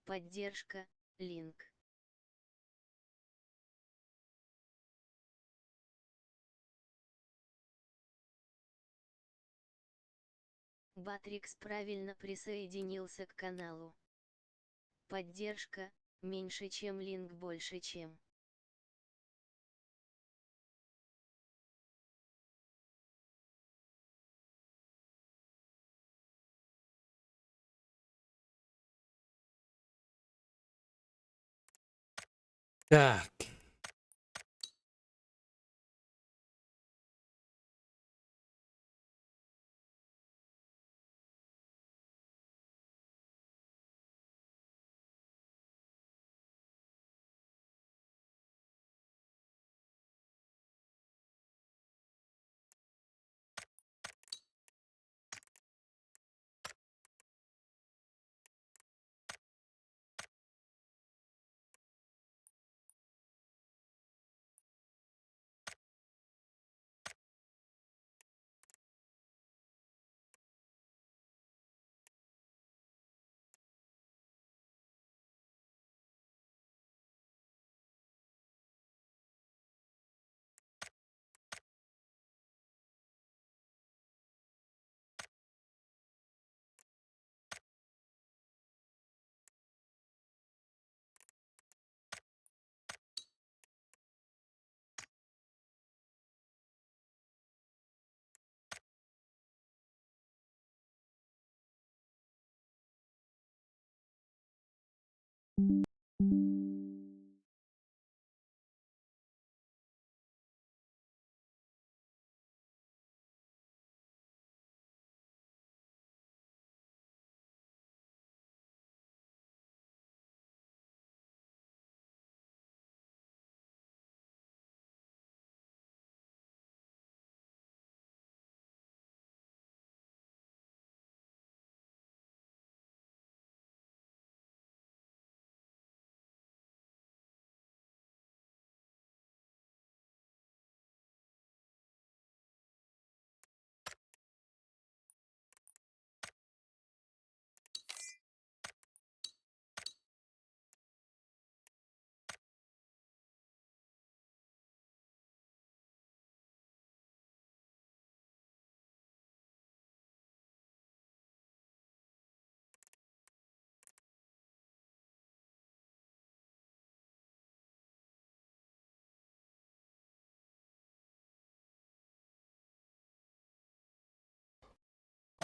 Поддержка, Link. Батрикс правильно присоединился к каналу. Поддержка, меньше чем Link больше чем. Так.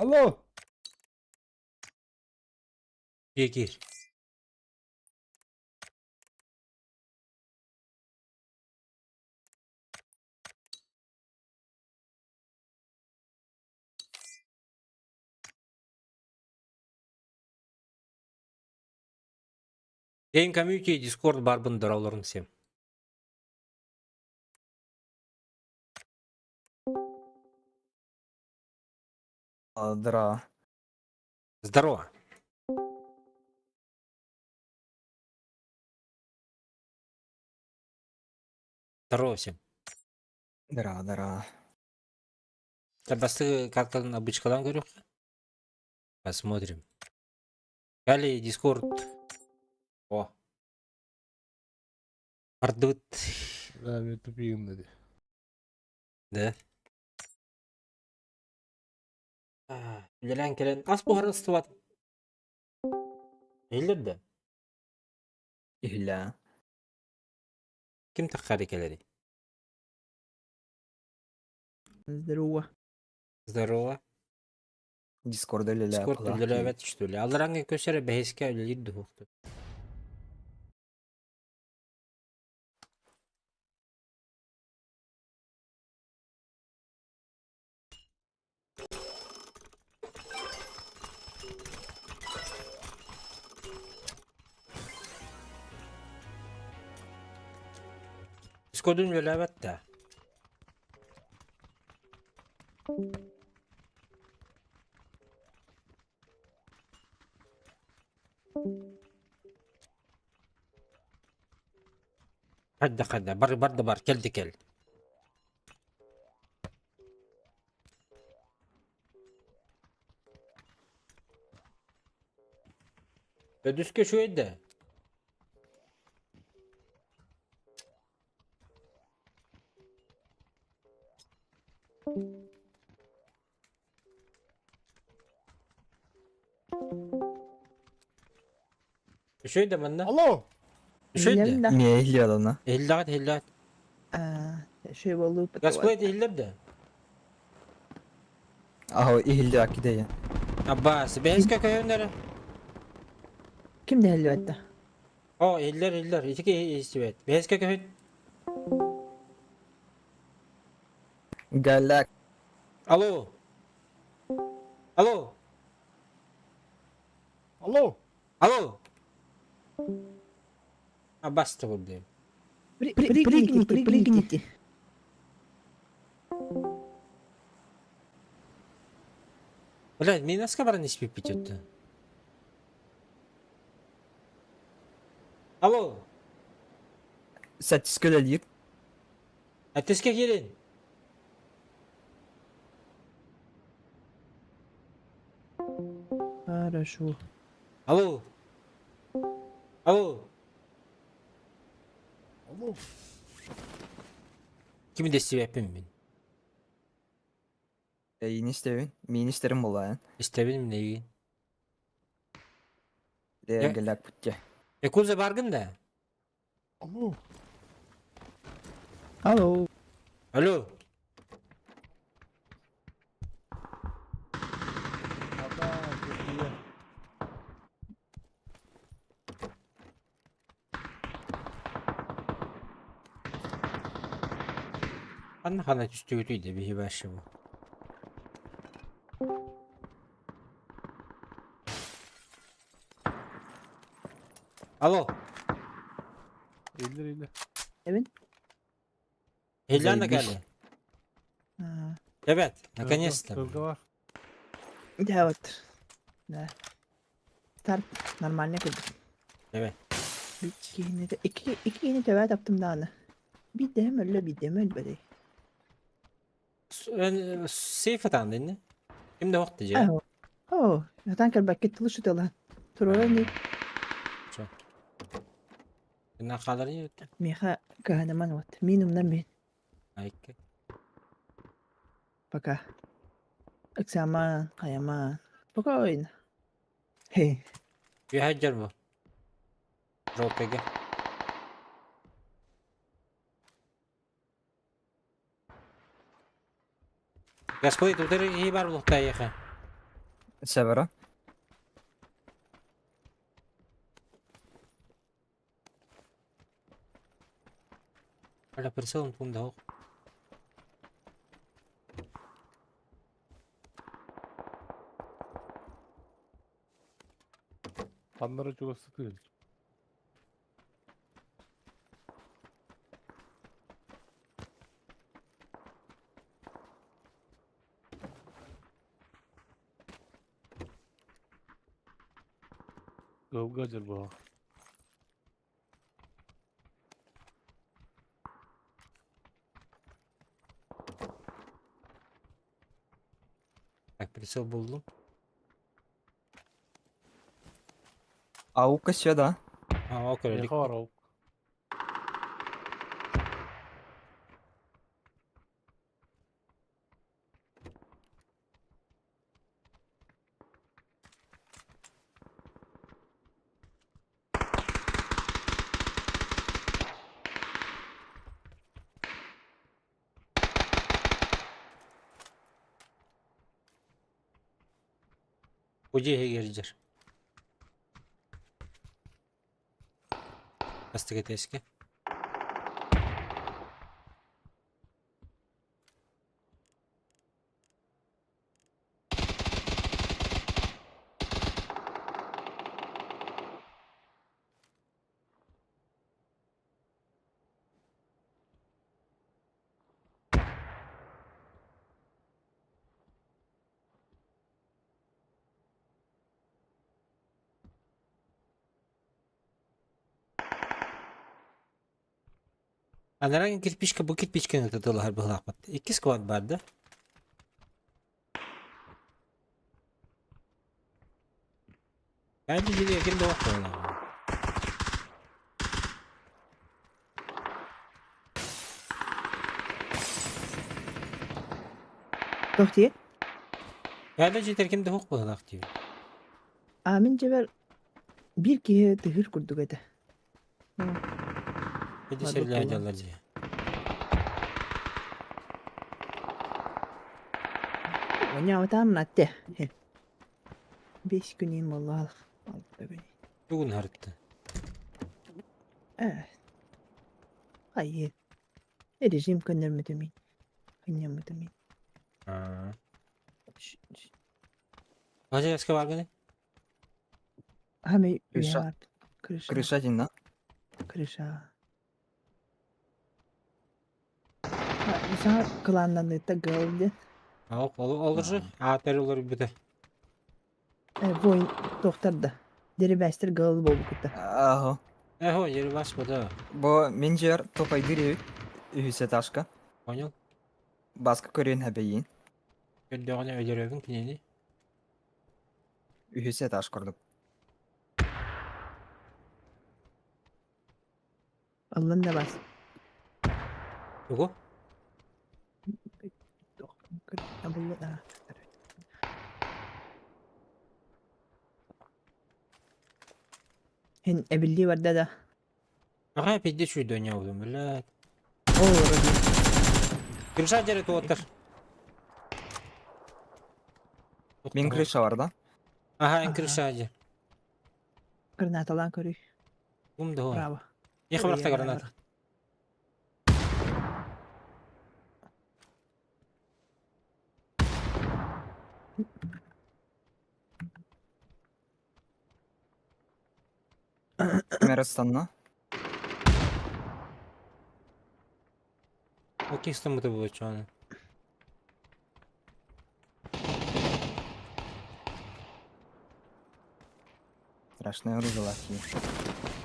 Алло! Киир киир. День комьюнити Discord барбын доролорун всем. Здорово. Здорово. Здорово всем. Здорово, здорово. Басты карталын обычкалан көрүөххэ. Посмотрим. Кали Discord. О. Ардыбыт. Да, мен тупигым dedi. Да. Үлэлээн кэлэн ас буһарын ыстыбат. Иһиллэр да? Иһиллээ. Ким таххары кэлэрий? Здорово. Здорово. Дискорда үлэлээ Дискорд кылаах үлэлээбэт что ли? Аллараҥҥа көс эрэ бэһискэ үлэлиир дуһуохтун. Дискордун үлэлээбэт да? Хайда хайда бар бар да бар кэл да кэл. Төрдүскэ үчүгэй да? Үчүгэй да манна? Алло! Үчүгэй да? Билем да. Миэ иһиллэр аны. Иһиллэҕит иһиллэҕит. Аа, үчүгэй буолууппут Газплейт иһиллэр да? Аһа иһиллэр кидэйэ. Аббаас, бэһискэ көһөн эрэ. Ким да иһиллибэт да? О, иһиллэр иһиллэр. Ити киһи истибэт. Бэһискэ көһүн. Галак. Алло. Алло. Алло! Алло. Аббас тобурдуйум. Прыгните, прыгните. Блядь, минаска баран испиппит өттө. Алло. Сэттискэ үлэлиир. Әттеске киирин. Хорошо. Алло. Алло. Алло! Кими да истибэппин мин. Эйиини истэбин. Миин истэрим буоллаҕа. Истэбин мин эйигин. Ээ, галак путте. Якуза баргын да? Алло! Алло. Алло. Ата, көтүйэ. Ханна хана түстүгүтүй да биһи башы бу. Алло. Иһиллэр иһиллэр. Эбин? Хеллана Заебись. кэлли. Аа, Ребят, наконец-то. Тылга бар. Да вот. Да. Старт нормально курдук. Ребят. Биир киһини икки икки киһини төбө таптым даҕаны. Биирдэһим өллө, биирдэһим өлбөтүй. Сейф атаан дэнни. Ким да охты же. Оо, сатаан кэлбэккит тылы шуталаан. Туруора ини. Гына хаалар өттө. Миэхэ кыһаныман вот. Мин умнар мин. Айка. Пока. Ыксаамаан, хайамаан. Спокойно. Хей. Үһәджер бу. Желтыйга. Господи, утары киһи бар булуохтаайыха. Севера. Бля, прицелом тугум да суох. Ханнара чугас сытыыр. Кыһылга дьарбаҕа. Так, прицел буллум. Аука сюда. А, ол көрөлүк. Миэхэ бар ол. Бу дьиэ иһигэр дьэр. Бастакы этээскэ. Анарааҥҥы кирпичка бу кирпичканы тутулаһар быһыылаахпыт. Икки склад баар да? Bence дьиэ ким да охтоҕуна. Туох диye? Бэйдэ дьиэтэр ким да суох быһыылаах диибин. А мин дьэбэр биир киһи тыһыыр курдук этэ. Ити Барбыт сэллээх буолан. дьаллар дьиэ. Оонньообутаам атте. Бес күнүн буоллаах. Алта күн. Бүгүн харытты. Э. Хайы. Режим көннөрмүтүм мин. Кынньаммытым мин. Аа. Хозяйска баргыны? Хами Крыша. үйэ Крыша. Крыша один, да? Крыша. Саҥа кылааннаныыта гыл диэн. Ол ол же аатар олор бүтэ. Воин туохтар да. Дерибээстэр гыл буолбуккута. Ага. Эхо, ербас бода. Бу мин жер топайдыр үһүс этажка. Понял? Баска көрүөн хэбэйин. Көрдөҕүнэ өлөрөбүн кинини. Үһүс этаж курдук. Аллан да бас. Тугу? Һин эбиллии барда да. Аҕа пизде чуйдоньообутум, блядь. Ол вроде. Крыша дьэрэ туоттар. Мин крыша бар да? Аха, эн крыша дьэ. Гранаталаан көрүй. Кум да Браво. Ехе бырахта граната. Камера станна. Окей, стамыта было чоны. Страшная оружие.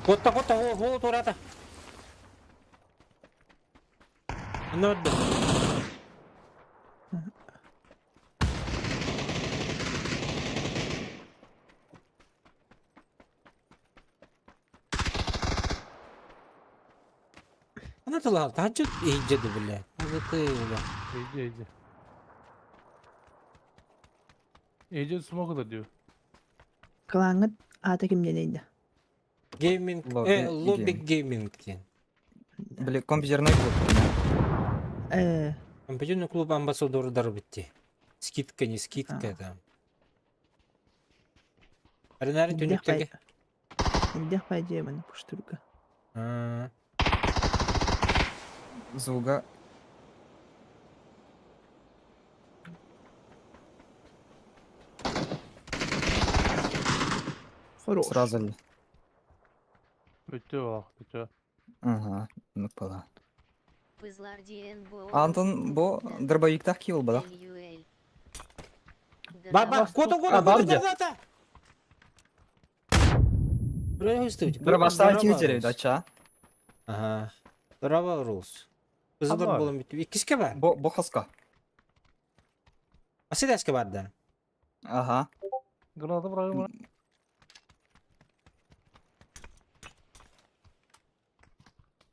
Котта, котта, хол, хол турата. Анна барда. Ана тылал, тахачы иһдьэди бile. Азаты бile. Ece Ece. Ece smoke da diyor. Кылааҥҥыт аата кимнэнэй да? Гейминг, Лобби э, лобби гейминг диэн. Били компьютерный клуб. Э, Компьютерный клуб амбассадордар битти. Скидка, не скидка там. Аренарын түнүктэргэ. Илдэх бай маны пуштурга. Звуга. Хорош. Сразу ли? Өтө bak, өтө. Ага, ну пола. Пызлар диэн бу Антон, бу дробовиктах киил бада. LUL. Ба ба, кото кото А, бар кото дьэ. граната. Дробаштан киил дача. Ага. Дроба рулс. Кызылдар Бар. болон бүтүп. Иккиске бар. Бу бу хаска. Асыдаска бар да. Ага. Граната bırakın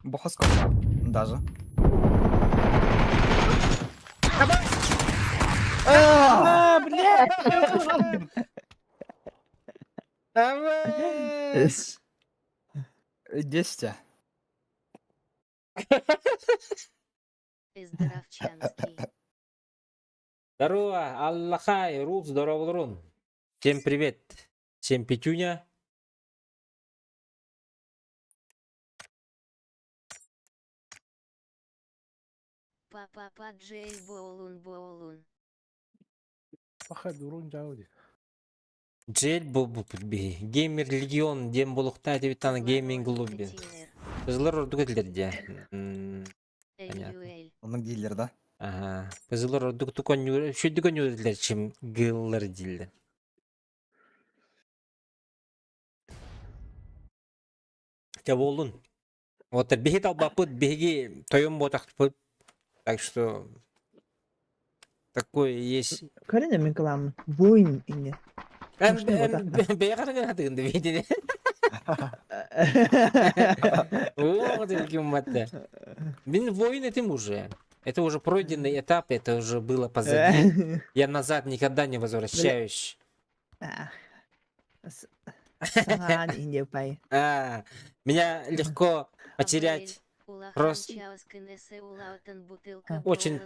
Бу хаска. Даже. А, бля! Авас! Десять. Здоровчанский. Здорово, Аллахай, Рус, здорово, Лрун. Всем привет. Всем петюня. Папа Джей Боулун Боулун. Баха дурун жауди. Джель бу би. Геймер Легион дем болукта дебитан гейминг лобби. Кызылар ордук этилер де. Понятно. LUL. Оннук дииллэр да? Ага. Кызылар ордук туконнюр, шүйдүкөннюр чем гыллар дииллер. Те болун. Вот биһи талбаппыт, биһиги тойон буотахпыт. Так что такое есть. Көрөн мин кылааммын. Воин инне. Муштай ботахта. Бэйэҕэр хатыгын да видели. О, ты Мин воин этим уже. Это уже пройденный этап, это уже было позади. Я назад никогда не возвращаюсь. Саҥаан индиапай. А, меня легко потерять. Просто очень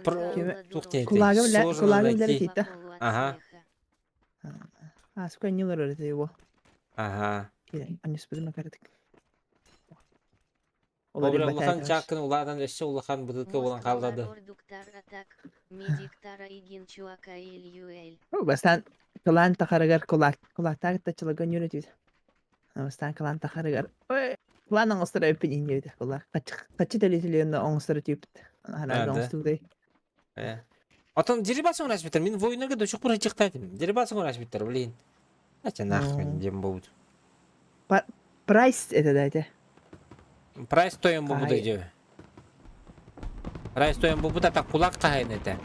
Кулагы сложно найти. Ага. А, сколько не это его. Ага. Анеспыдыма каратык. Обра улахан чакын уладан өссө улахан бытылка болан хааллады. Бастан кылаан тахарыгар кулак кулактаах тачылыгын юрэтүт. Бастан кылаан тахарыгар кылаан оҥостор өппүн иннибит кулак хаччы төлүтүлүөн оҥостор түпт. А, Харага да. оҥостугдай. Отон дерибас оҥорасбыттар. Мин воиннарга до сих пор чыктаатым. Дерибас оҥорасбыттар, блин. Хотя нахрен дем будут. Прайс это да это. Прайс тоем бу Ай. дии. Прайс тоем бу так кулак хаһайын этэ.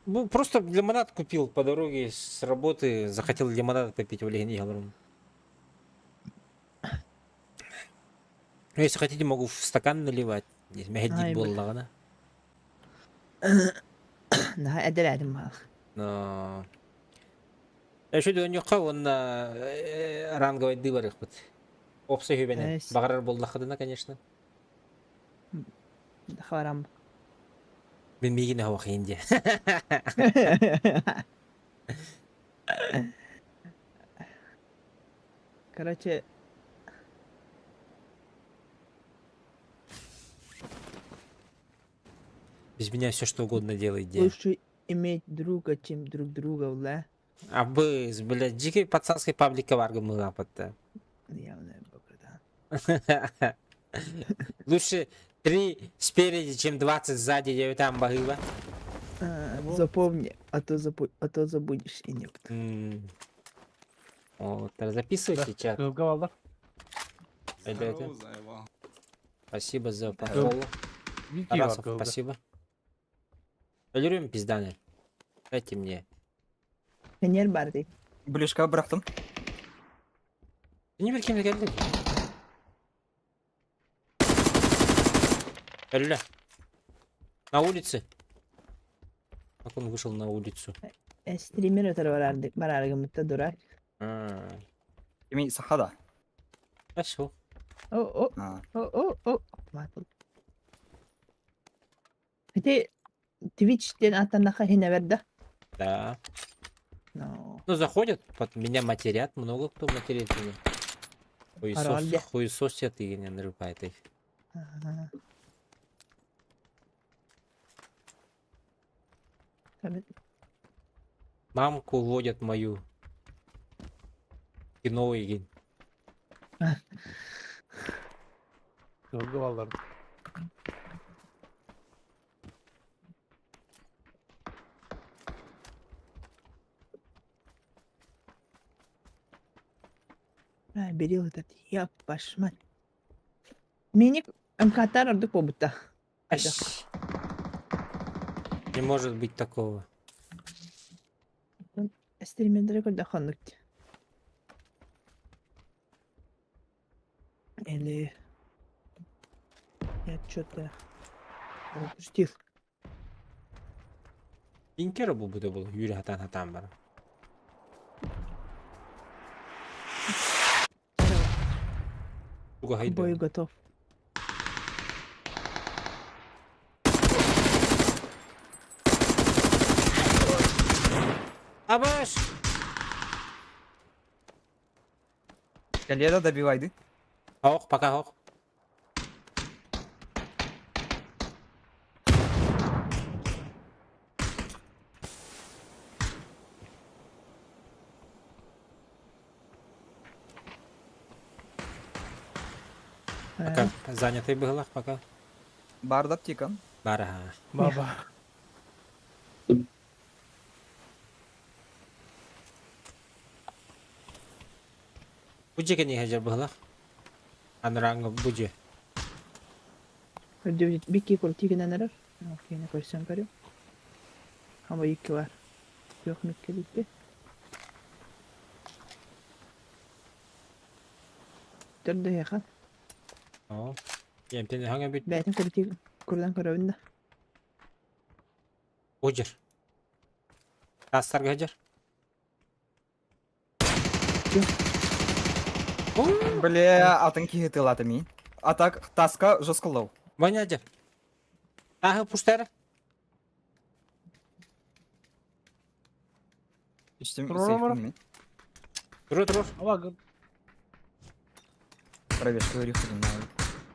Ну, просто лимонад купил по дороге с работы, захотел лимонад попить в Легенде. Ну, если хотите, могу в стакан наливать. Здесь Ай, мягкий бля. буоллаҕына. Наһаа эдэлээтим баал. Но... Еще дөньөххө уонна ранговайдыы барыахпыт. Опса хүбэнэ. Эс. Баҕарар буоллаххытына, конечно. Хаварам. Мин миигин аһуох индия. Короче, Без меня все что угодно делай, де. лучше иметь друга, чем друг друга, бля. Абыз, блядь, дикий пацанский паблика варга мылапатта. Явно, братан. Лучше три спереди, чем 20 сзади, я там багыва. Запомни, а то забудешь и нет. Вот, записывайте чат. Кыһылга бааллар. Это, это. Здорово, заебал. Спасибо за фоллоу. Вики бар Тарасов, кыһылга. спасибо. Өлөрүм пизданы. Дайте мне. Пионер барды. Блюшка бырахтым. Не бер кимге келди. Өллө. На улице. Как он вышел на улицу? Стример өтөр барарды бараргымытта дурак. А, Кими сахада. Хорошо. О, о, А, о, о, о. Матыл. Хите Twitch'тен аттанаха хине берді. Да. Но. Ну, заходят, под меня матерят, много кто материт меня. Хуесос, Пароль. хуесосят и не нарывает их. Ага. Там Мамку уводят мою. Кино игин. Кыһылга бааллар. Ай, берил этот, я пошмат. Миник МКТ ордук побута. Аш. Не может быть такого. Стримендere көрдө хоннук. Или я что-то пропустил. Инкера бу буде был. Юрий хатан хатан бар. Туга К хайда. бою готов. Абаш! Кэлиэ да добивайды. Ох, пока ох. Пока занятый был, пока. Бардап тикан. Барага. Баба. Буджи не хажар была. Анранга буджи. Бики Куртигин эрэр. Окей, көрсөн көрүм. Хаба икки бар. Yok микке дикки. Төрдөһүөхэ. Оо. Эмтэн хаҥа бүт. Бэйэтин кырытыы курдан көрөбүн да. Ожер. Тастарга жер. Бля, атын киһи тылата мин. А так таска жестко лоу. Ваня жер. Тахы пуштары. Үстüm Турура сейфпин бара. мин. Турур турур. Ава Пробежка өрүхтүн.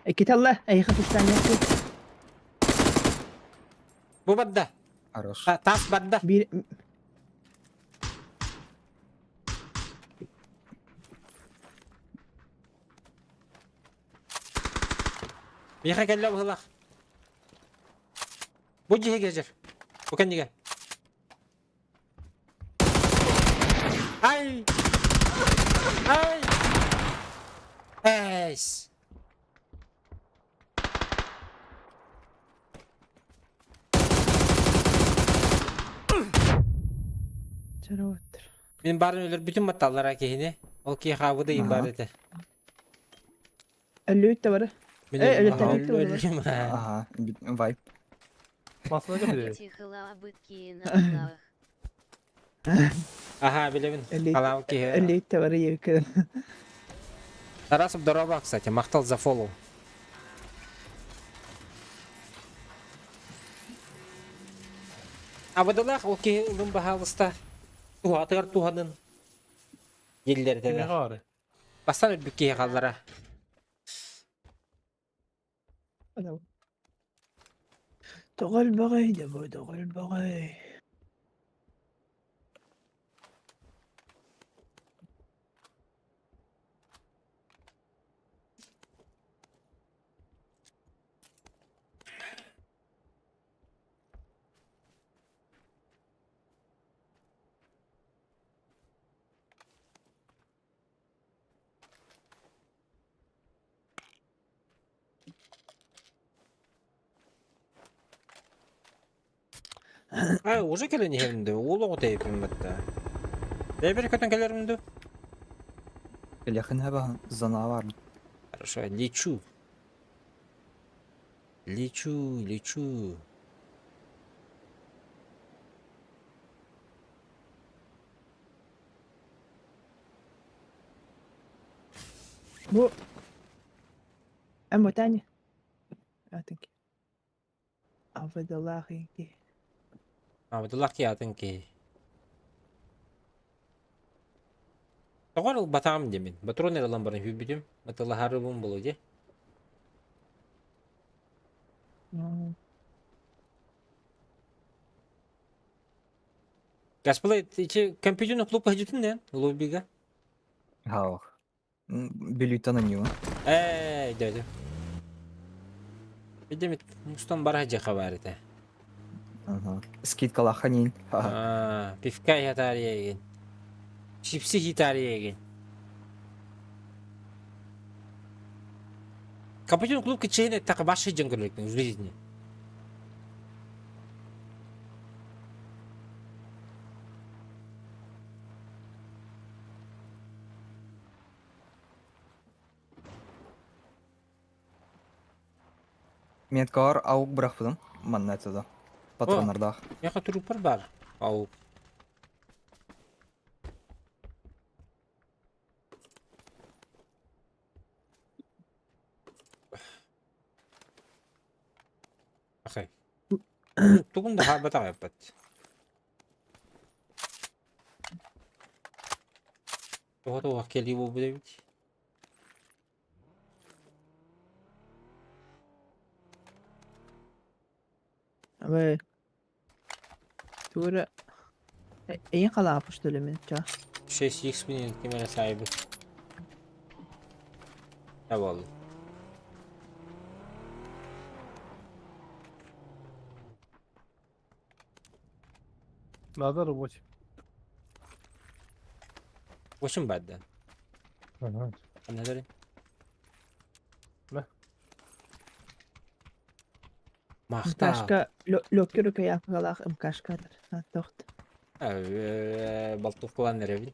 Иккиталла, эйиэхэ тустаан Бу барда. Хорош. Тас барда. Биир Миэхэ кэллэ быһылах. Бу дьиһигэ жер. Бу кэннигэ. Ай! Ай! Эйс! Чароттар. Мин барын өлөрбүтүм батталлара киһини. Ол киһи хаабыда им бар этэ. Өллүүт да бары. Мин Э, өллүм. өлөртөрбүт Өллүм. Ага, вайп. Масына кэлэр. Аха, билэбин. Халаабы киһи. Өллүүт да бары екі. Тарасов здорово, кстати. Махтал за фоллоу. Абадалаах ол киһи ылын баһаалыста. Туһатыгар туһанын. Дииллэр Кимиэхэ Бастан өлбүт киһи хааллара. Тоҕо элбэҕэй да бу, тоҕо элбэҕэй. А, уже кэлэн иһэбин дуу? Уол оҕо тэйиппин батта. Бэйбэр көтөн кэлэрим дуу? Кэлиэххин хаба зона бар. Хорошо, лечу. Лечу, лечу. Бу Эмотани. Атын ки. Абадалаах ки. Абадалаах ки атын ки. Тоҕор ылбатаҕым диэмин. Патрон ылан баран хүбүтүм. Батылаһарыбын болу дии. Газплей ичи компьютерный клуб хажытын не? Лоббига. Хау. Бүлүүтэн аньюун. Ээ, дядя. Видимо, мустан бара жаха бар этэ. Ага. Скидкалаах ханин. Аа, пивка хатаарыйагин. Чипсы хитаарыйагин. Компьютерный клуб кичэйин эттэхэ баш сылдьан көрөккүн в жизни. Меткаар аук бырахпытым. Манна этэ Патронардаах. Миэхэ труппар баар. Аук. Окей. Тугун да хаабатах эппэт. Тоҕо туох кэлии буолбут эбит. Абы Тура эйин халаапыш төлөмүн ча. 6x мин ким эрэ саайбыт. Табаллы. Надо рабочий. Восемь баддан. Ага. Ханна Мэ. Махтал. Мкашка лөккөрү каяпыгалаах мкашкадыр. Тохт. Болтовкалан эрэбин.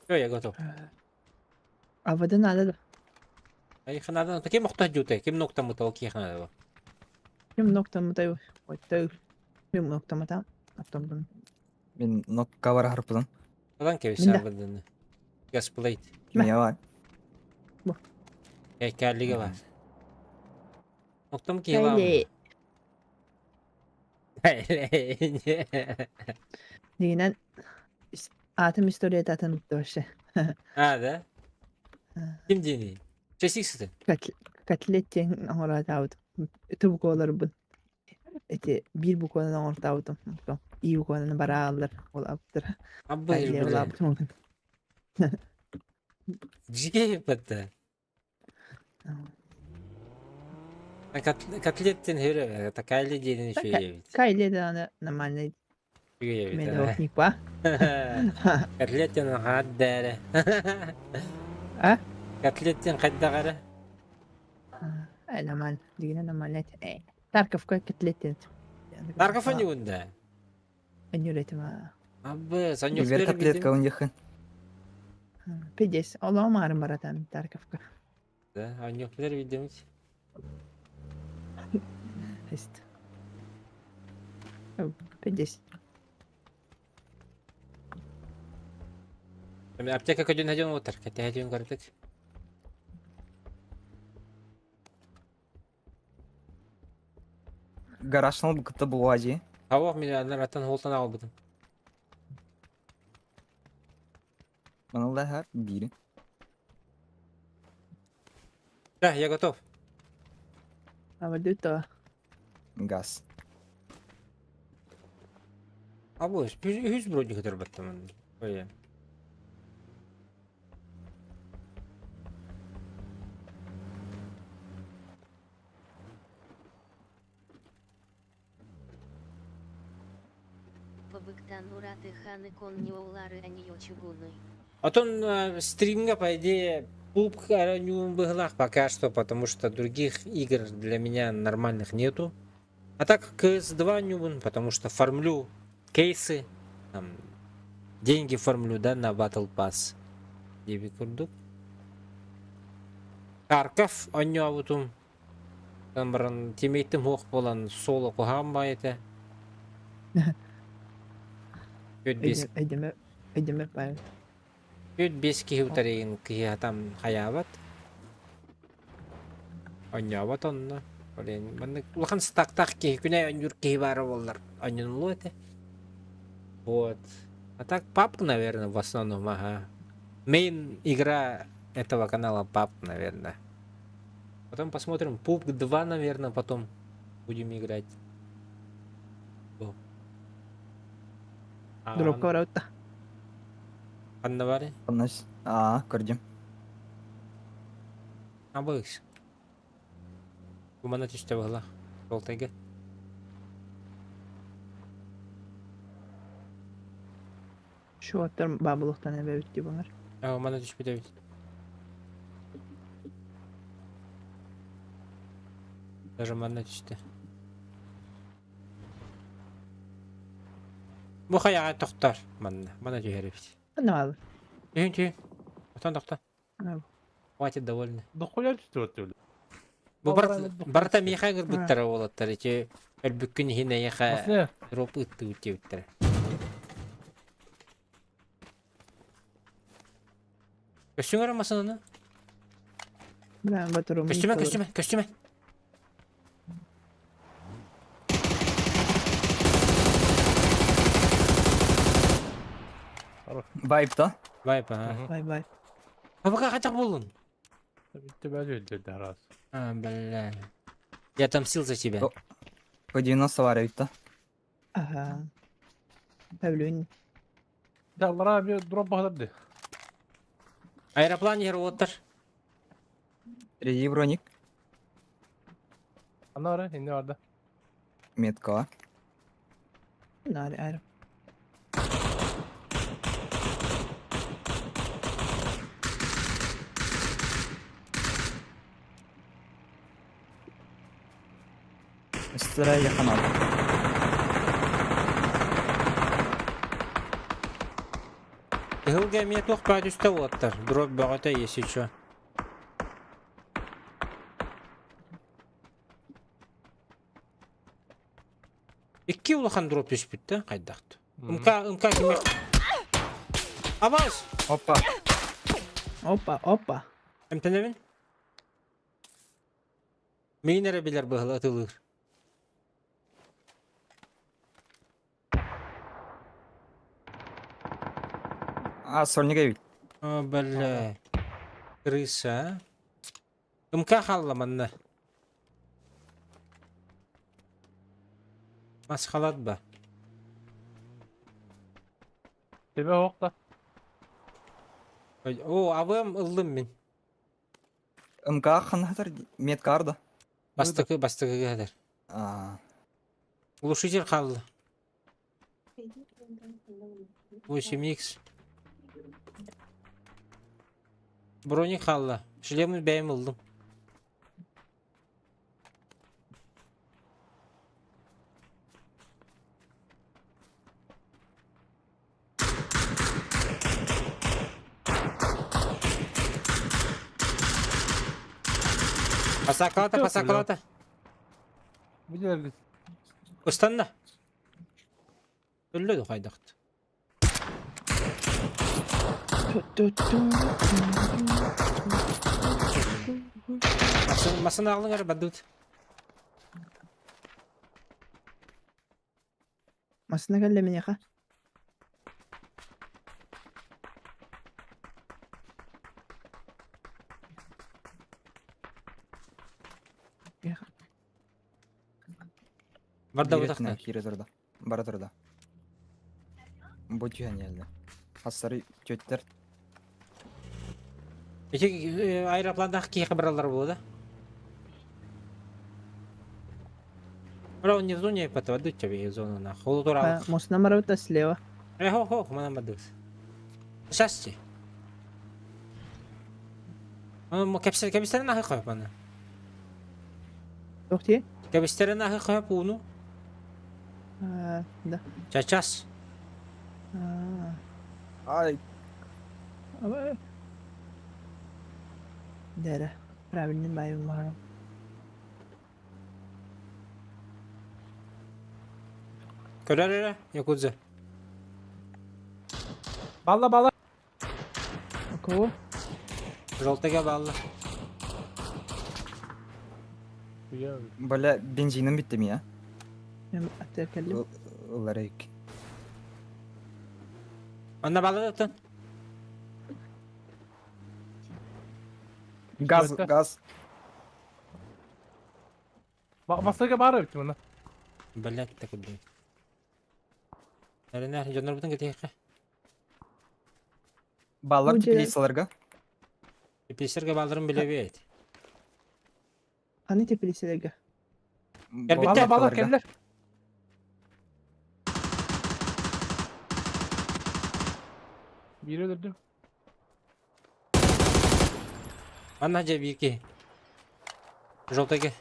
Всё, я готов. АВД надо да. Айха надо, ким охто дьута, ким ноктамыта ол киһи надо. Ким ноктамыта ой Ким ноктамыта оттон Мин нокка бар харпытым. Falan Мин да. кэбисэ Gasplate. Кимиэ бар. Кэллиге бар. Ноктам киһи Кайли. Дигинен атом история атын вообще. А, да? Ким диэний? Чесик сытын. Котлет диэн оҥороотаабытым. Тубуколарбын. Эти биир букванан оҥортообутум. И букванан барааллар олаабыттар. Абы Кайли олаабытым. Жиге батта. Котлеттен хөрө, такайли диэнин үчүгэй эбит. Кайли даҕаны нормальный Үчүгэй эбит. медовник ба. Котлеттен хааддары. А? Котлеттен хайдагары. Нормально. Дигинен нормально. Тарковка котлеттен. Тарков онюгунда. Өнүрэтим а. Абы, Бер саньоктер котлетка ундихын. Пидес. Олоҕум арын баратам Тарковка. Да, онюктер видимить. Есть. Пидес. Аптека көдүн хадьон отар, кете хадьон көрдүк. Гаражнал букта булуади. Хавах мен анар аттан холтан албытым. Манал да бири. Да, я готов. А вот это. Газ. Абы, үс броник көтөр баттым. Ой. Побыктан ураты ханы кон неолары они чугуны. Потом стримга, по идее, пубг быглах пока что, потому что других игр для меня нормальных нету. А так CS2 нюбун, потому что фармлю кейсы, там, деньги фармлю, да, на Battle Pass. Деби курдук. Харков онньообутум. Там баран тиммейтим хуох буолан соло куһаҕан баҕайыта. Түөрт биэс Өйдөмө өйдөмө баар. 4-5 киһи утарыйын киһи там хайаабат. Онньообот онно. Блин, маннык улахан стактаах киһи күнэ онньуур киһи баара буоллар онньонулуо этэ. Вот. А так папк, наверное, в основном, ага. Мейн игра этого канала пап, наверное. Потом посмотрим. PUBG 2, наверное, потом будем играть. О. А, Дропка барабыт. Анна бары? Оннос. Аа, көрдүм. Абыгс. Кумана түстэ буолла. Болтайга. Шуаттар бабылыктан эбэбит дии буолар. Аа, мана түспүт эбит. Даже манна түстэ. Бу хайаҕа тохтор манна. Мана түһэр эбит. Ханна баалар? Түһүн түһүн. Отон тохто. Аа. Хватит довольно. Дохуя түстү Бу барыта барыта миэхэ ыҥырбыттара уолаттар ити өлбүккүн иһин эйиэхэ Масне. дроп ыыттыбыт диэбиттэрэ. Көстүҥ эрэ массыынаны? Бля, батырым. Көстүмэ, көстүмэ, көстүмэ. Вайп да? Вайп, ага. Бай бай. А пока хотя буоллун. Тебя өлдү раз. А, бля. Я отомстил за тебя. О. По 90 бар эбит да. Ага. Павлюнь. Даллара bir дроп баһдырды. Аэроплан иһэр уолаттар. Реди броник. Ана ара, инде барда. Метка. Нари аэро. Үстүрэ яханал. Кыһылга эмиэ туох баа түстэ уолаттар, дробь бөҕөтө если чё. Икки улахан дроп түспүт да хайдах МК МК кими Абаас! Опа. Опа, опа. Эмтэнэбин? Миин эрэ билэр быһыла ытылыыр. А, сольник эбит. О, бля. Крыса, а? МК хаалла манна. Масхалат ба. Тебе оһохто. О, авым ыллым мин. МК ханатар медкарда. Бастакы, бастакыга хатар. А, Глушитель хаалла. 8x. Броник хаалла. Шлемин бэйэм ыллым. Пасакалата, пасакалата. Билэргит. Ыстанна. Өллө хайдахт. Масын аҕалыҥ эрэ бардыбыт. Массыына кэллэ миэхэ. Барда Биир бутахта. өттүнэн киирэ турда. Бара турда. Бу түһэн иһэллэр. Хассары түөттэр. Ити аэропландаах киһиэхэ бараллар буолуо да? Бра, он не в зоне подводить тебе зону на холодурал. Мостна марабыта слева. Э, хо, хо, манан бардыбыт. Счастье. Аны кэпсэ кэбистерин аһы хойп аны. Туох дии? Кэбистерин аһы хойп ууну. Да. Чачас. Ай, Дэрэ. Правильный байым баарым. Көрөр эрэ, Якудза. Балла балла. У кого? Желтыга балла. бля, бензиnim bitti mi ya? Мен аттар кэллим. Ыларайык. Манна балла Газ, газ. Масыга баар эбит мына. Блять, так блин. Наверное, дьоннорбутун кэтиэххэ. Баллар Бу дьэ- теплицаларга. Теплицерге балларын билэбиэт. Ханна теплицэлэргэ? Кэлбиттэр. Балла балла кэллэр. Биири өлөрдүм. Манна дьэ биир киһи. Желтыйга.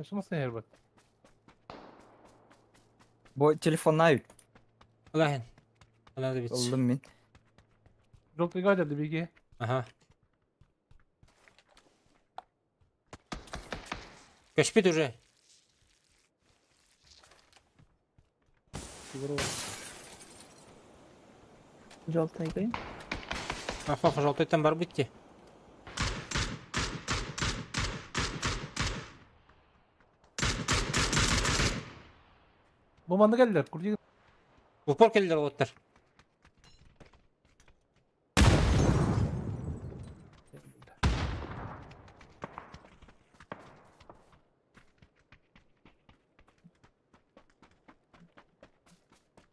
Шумасын эрбат. Бу телефонна үт. Ылаһын. Ылады бит. Ыллым мин. Желтыйга деді биге. Аха. Көспүт уже. Желтый Ах, желтыйтан бар битти. Бу манна кэллэр. Курдик. Упор кэллэр уоттар.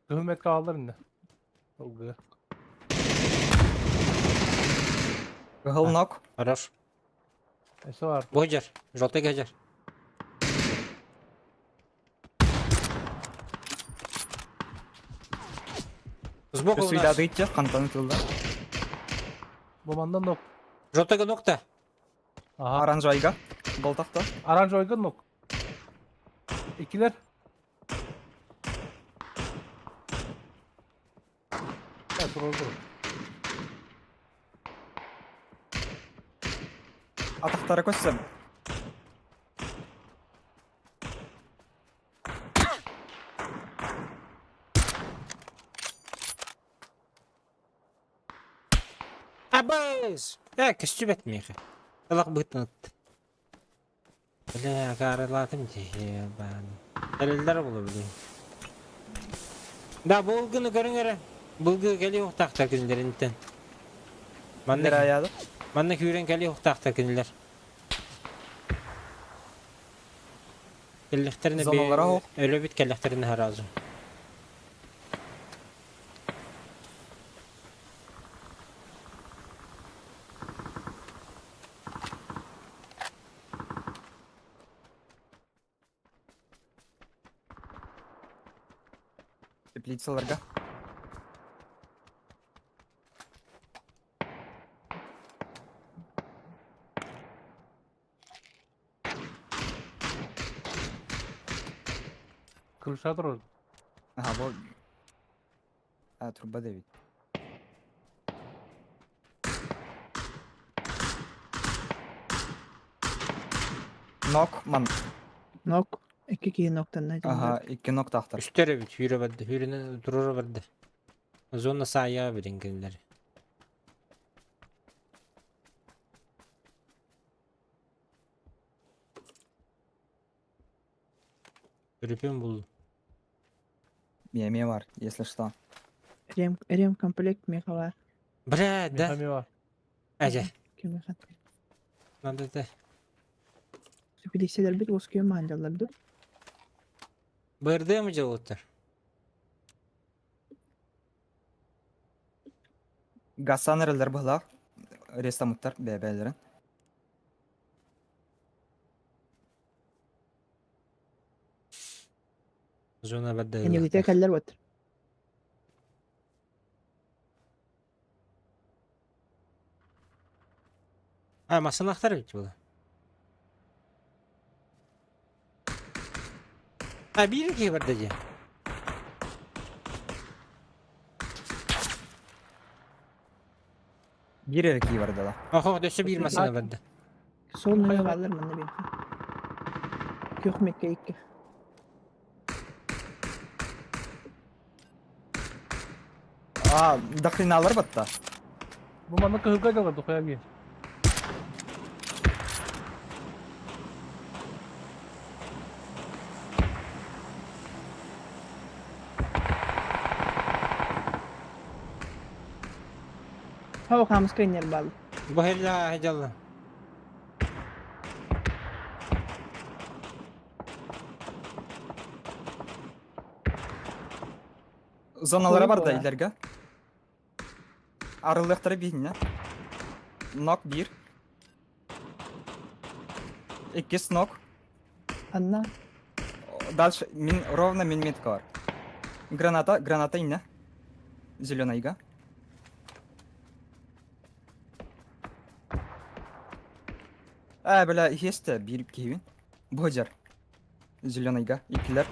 Hükümet kaldılar indi. Olgu. Кыһыл нок. Хорош. Эсе бар. Бу дьэр. Желтыйга дьэр. Сбоку у нас. Суйдады хантан тылда. Бу манна нок. Желтыйга нокта. Aha. Оранжайга. Болтакта. Оранжевыйга нок. Икилер. Турар Атахтара көссөм. Абыс! Э, көстүбэт миэхэ. Талах быһыттан ытты. Бля, акаарылаатым дии, баан. Эрэллэр була билин. Да, булгуну көрүҥ эрэ. Булгу кэлиэ ухтаахтар кинилэринтэн. Манна Нэраяды. манна күүрэн кэлиэ ухтаахтар кинилэр. Кэллэхтэринэ Зоналара оһох. өлөбүт кэллэхтэринэ сразу. Теплицаларга. Крыша турар. Ага, бу... А, труба Дэвид. Нок ман. Нок. Икки киһи ноктанна Ага, икки нок тахтар. Үстэр эбит, сүүрэ барда, сүүрэнэн туруора барда. Зона саайа билин кинилэр. Төлөпүөн буллум. Мия бар, если что. Рем, ремкомплект миэхэ баар. Бля, да. Миэхэ эмиэ баар. Эдьэ, Кимиэхэ? надо это. Билиссэлэрбит уоскуйан маандаллар дуу? Бырдыам дьолуттар. Гасан эрэллэр быһылаах. Рестамыттар бэйэ-бэйэлэрин. Зона Энигитэ бардыылаахтар. кэллэр вот. А, массыыналаахтар эбит буолла. А, биир киһи барда дии. Биир эрэ кии барда да. Охо, өссө биир массыына барда. Сол нөҥүө бааллар манна биэхэ. Күөх мекке икки. А, дохреналар батта. Бу манна кыһылга дьалар дохуя киһи. Хау хаамыска иннэр бааллар. Бу хелла дьалла. Зоналара Ой, барда буола. илэргэ. Арыллыахтара биһиннэ. Нок биир. Иккис нок. Анна Дальше мин ровно мин метка бар. Граната, граната иннэ. Зеленайга. Ээ, бля, иһиэстэ биир киһибин. Бу сылдьар. Зеленайга иккилэр.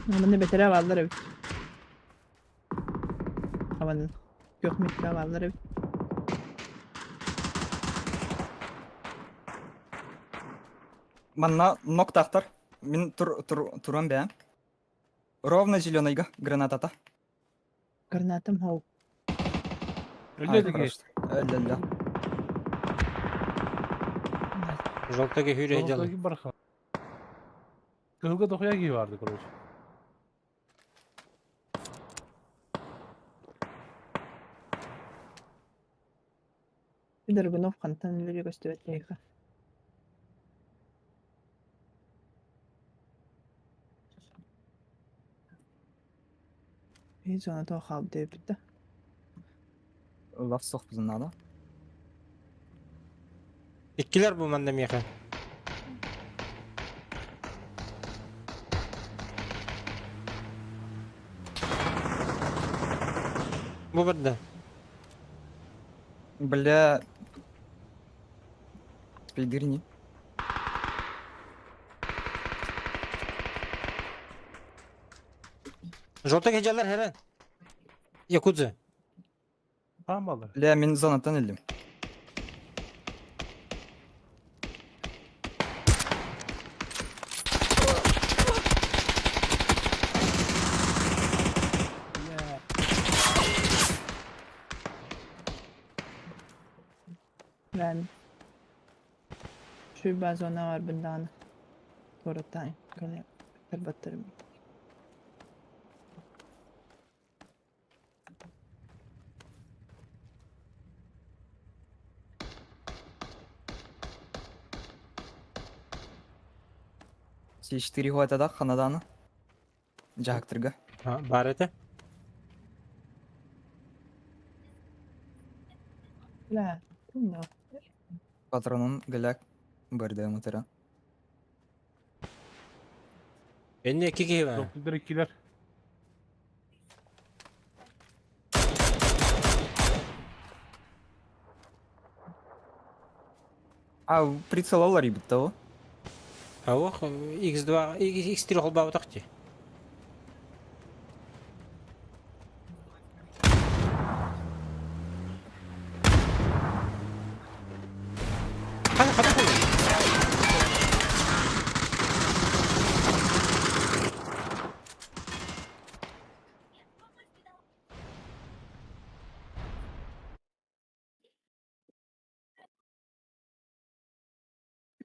Манна бэтэрээ бааллар эбит. Абанын. Күөх микка бааллар эбит. Манна ноктаахтар. Мин тур, тур, туран бэйэм. Ровно зеленайга гранатата. Гранатым хоу. Өллө Ай, дики. хорошо. Өллө. Желтыга хүрэ дьалла. Жолтоги барха. Кыһылга дохуя киһи барды, короче. Драгунов хантан өлөрү көстүбэт эйиэхэ. Биир зона тоҕо хаалбыт эбиппит да. Лав сохпутун надо. Иккилэр бу манна миэхэ. Бу барда. Бля. Спидырни. Желтый геджалар херен. Якудза. Tamam alır. Бля, мин зонаттан өлдүм. Ben Şu bazona var bundan. Toratay. Kale. Batırım. С4 хуатада ханаданы. Жахактырга. Бар это. Бля, no. Патронун гляк барды мутара. Энне кики бар. Dokuzlar ikiler. А, прицел алар бит того. Аух X2 X3 холбаабатах дии. Хана хана хана.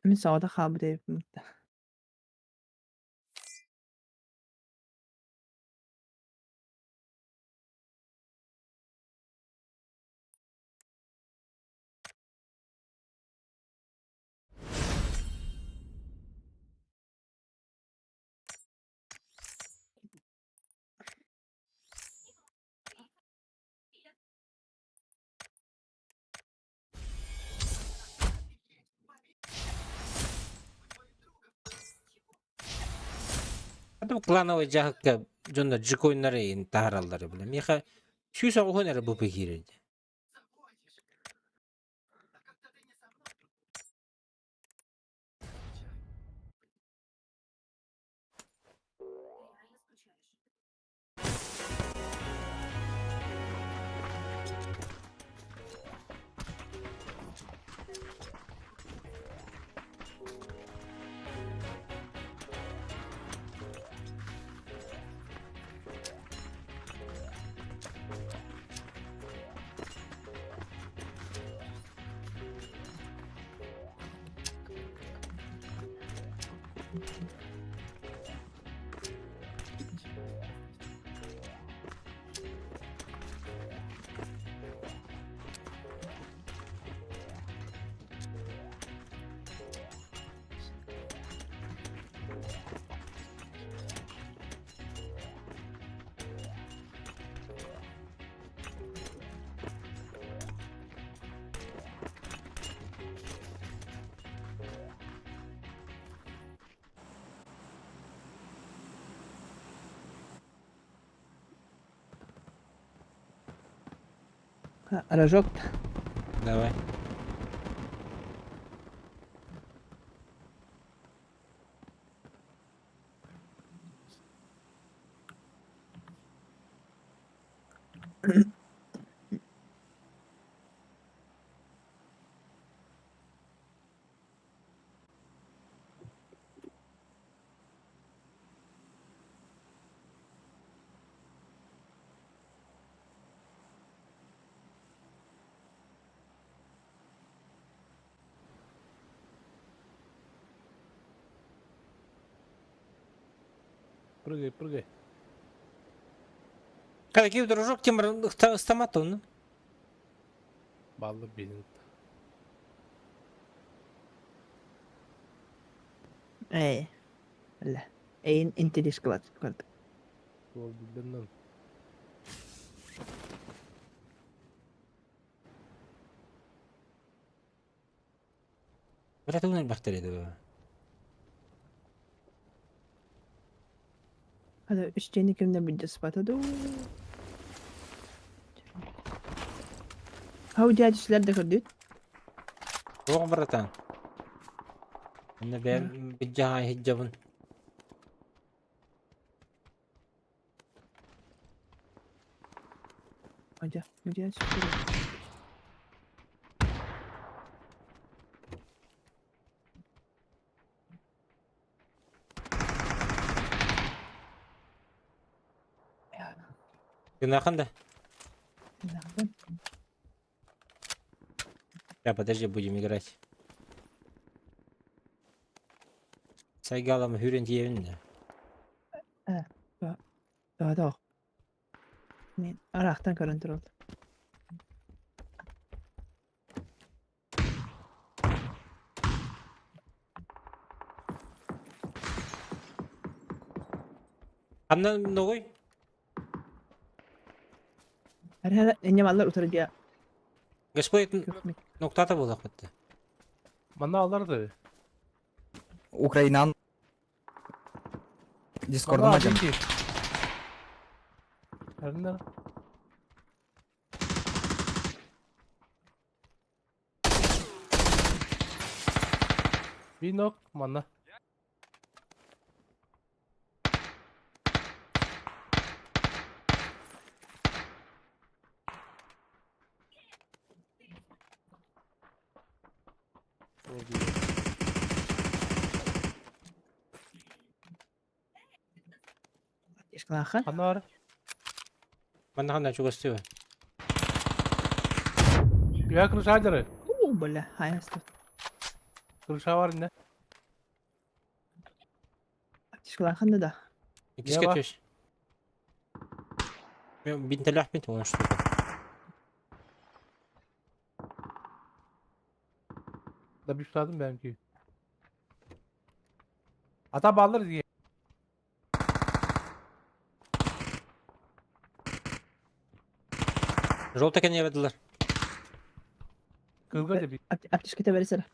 Мин саҕата хаалбыт эбиппин Это клановый дьаһыкка дьонно джикойнары ин таһараллары билэ. Миэхэ сүүс оҕуһун эрэ бу киирэрди. Рожок. Давай. Прыгай, прыгай. Какой дружок тем стоматон? Баллы бенин. Ээ. Бля. Эйин интеллиш кылат. Ол билден Бля, тугунан бахтар edi. Hadi үстені кімді бүлді спатады. Хау дядюсилэр да көрдүт. Туох братан? Онно бэйэм билдьаҕай иһдьабын. Одя, дядюсилэр. Гынахан да? Да, подожди, будем играть. Сайгалам хүрен тиэбин да. Да, Мен арахтан көрөн турал. Ханна ногой? Эр инньэ маллар утары дьиэ Господь ноктата буолахпыт. Манна аллар да. Украинан Дискордум Манна адьын. один Эрнер. Бинок манна. Ишкалахан. Ханна бар? Манна ханна чугастыы. Үһэ крыша дьары. Уу, бля, хайаста. Крыша бар инне. Ишкалахан да да. Иккискэ Ева. түс. Мен бинтэлэхпин уон штука. Да бüşладым benimki. Ата баллар дии. Желтый кэннэ бадылар. Кылга деп. Аптечката бэрисэр.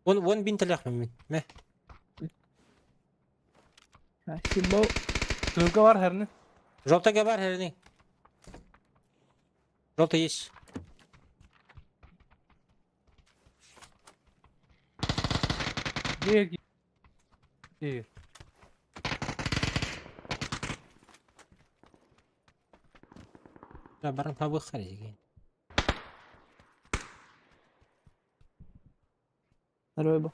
Вон вон бинтэлэхпин мин. Мэ. Спасибо. Кылга бар хэрни. Желтый бар хэрни. Желтый есть. Дии. Дии. Да, баран табы хари. Здорово. бу.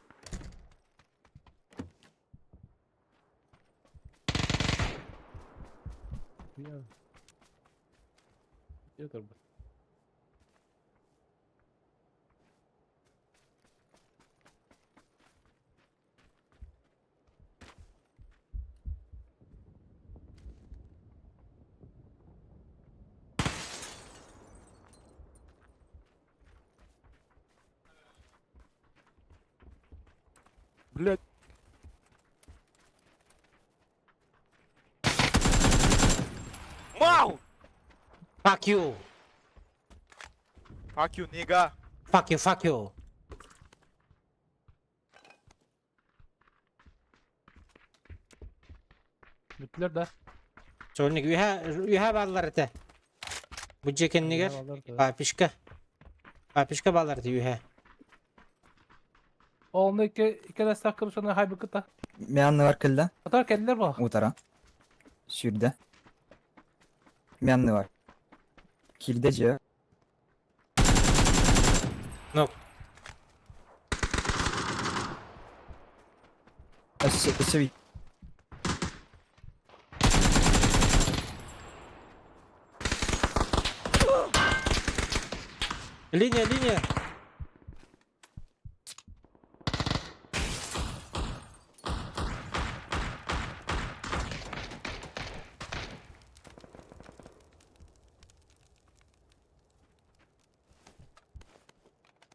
Блять. Мау! Fuck you. Fuck you, nigga. Fuck you, fuck you. Бүттүлэр да. Сольник үһэ үһэ бааллар этэ. Бу дьиэ кэннигэр папишка. Папишка бааллар этэ үһэ. Онно икки икки да крышаны хайбыкыта. Мянны бар кэллэ. Атар кэллэр ба. Утара. Сүүрдэ. Мянны бар. Киирдэ дьиэ. Ну. Өссө өссө Линия, линия.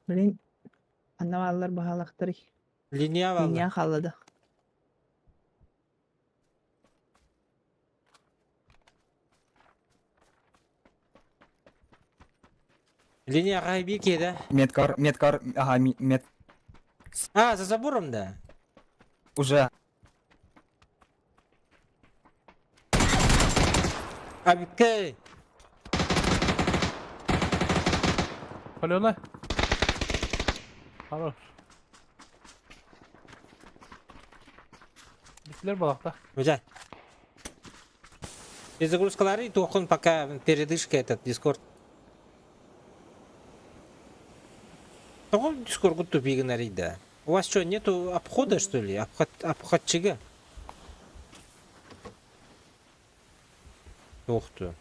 Блин. Анна баллар баһалахтары. Линия бааллар. Линия халлады. Линия хай биир киһи Меткар, меткар, ага, мет. А, за забором да. Уже. Абиккэй. Алена. Хорош. Битлер балакта. Взять. Перезагрузкалары туохун пока передышка этот Дискорд. Тоҕо Дискордгут тупигын да? У вас что, нету обхода, что ли? Обход, обходчига? Ух ты.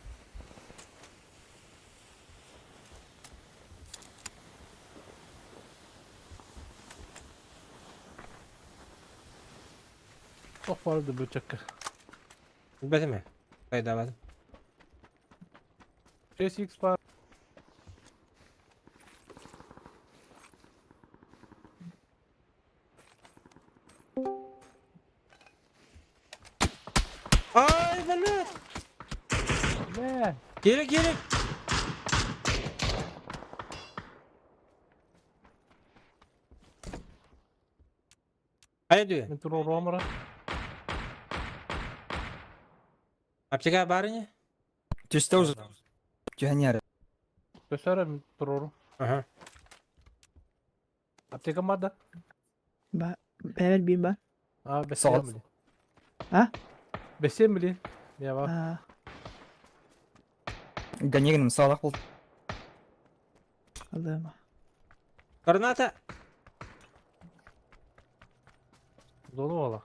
Ох барды бөчөккө. Билбэтим Кайдабадым. 6x бар. Ай, блядь! Бля. Geri geri. Хайа дүү. Мин туруору Аптека барыня? Түстэ уже. Түһэн Көсөрө мин туруору. Ага. Аптека бар да. Ба, бэбэр биир бар. А, Соҕот. бэсиэн билин. А? Бэсиэн билин. Я бар. Аа, Ганигиным салах был. алыма. Граната. Зону ола.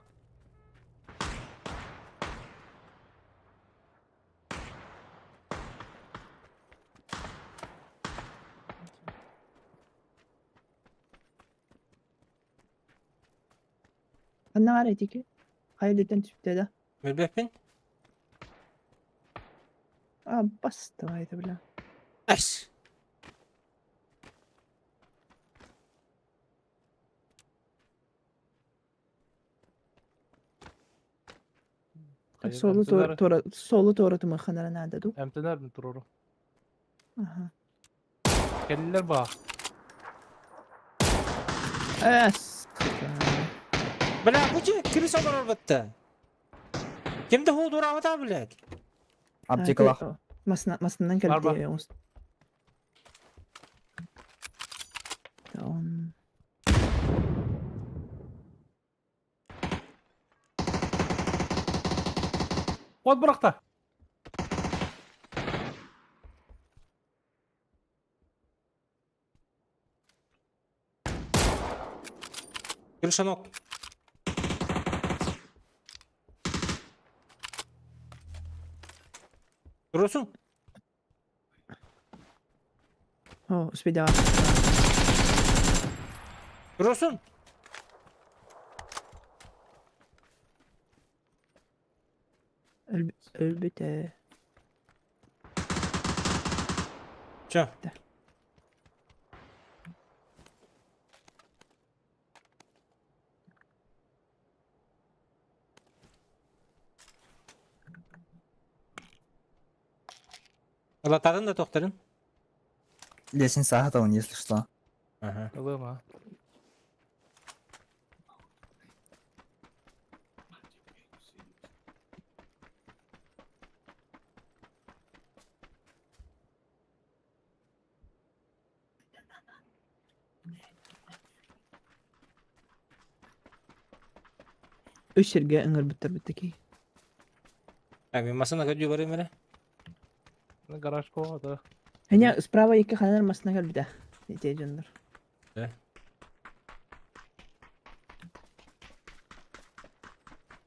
Ханна бар этики? Хайылытан түптэ да. Билбэппин. А, бас давай это, бля. Ас. Солу тора, солу тора тумаханара надо ду. Эмтенер мин туруору. Аха. Келлер ба. Эс. Бля, бу крыса олорор бытта. Кимде хуу блядь? Аптекалах. Масына, масынан Бар ба. келди. Он. Вот быракта. Крыша ног. Турусуң? О, успеда. Турусуң? Өлбүтэ. Чё? Да. Латадын да тохтарын. Лестница агаталын, если что. Ага. Ылыма. Үс сиргэ ыҥырбыттар бүттеки. Так, мен масына көдүү барым эле. Гараж ко да. Эне справа екі ханар масына келбите. Ите дьоннор.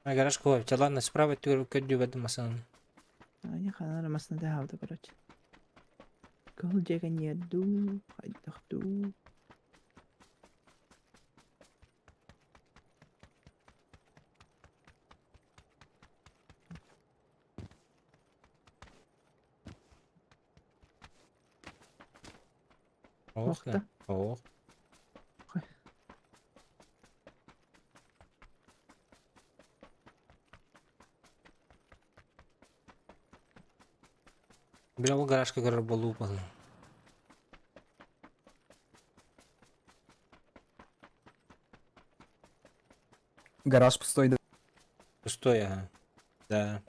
А гараж кой. Ладно, справа түгөр көдүү бардым масына. Эне ханар масына да хавды, короче. Кыл жеген ерду, хайдахту. Ох, Охта. Ох. Ой. Бля, ол гаражка көрөр болуу болу. Гараж пустой, да. Пустой, ага. Да.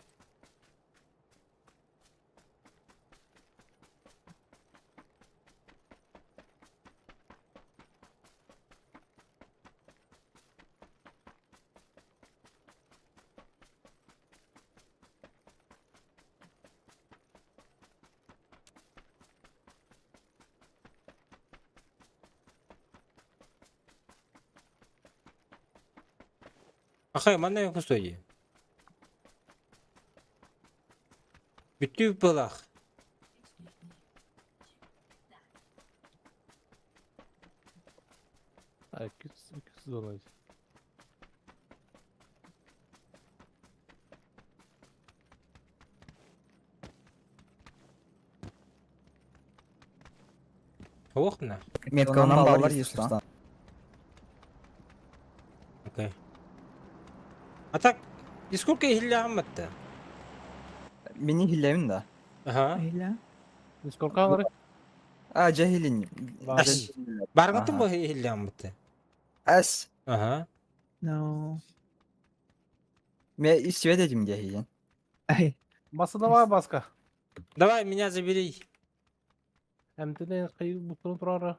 Ахай, манна пустой дии. Бүттүү былах. А, иккис зона. Ох на. Меткалынан баллар есть. Окей. А так, и сколько иһиллэҕин Мини хиллэбин да. Ага. Эйла. Сколько алары? А, жа хилин. Ас. Баргатын бу иһиллэҕин батта. Ас. Ага. No. Ме свет этим де хилин. Ай. Басы давай баска. Давай меня забери. Эмтенен кыйы бутун турары.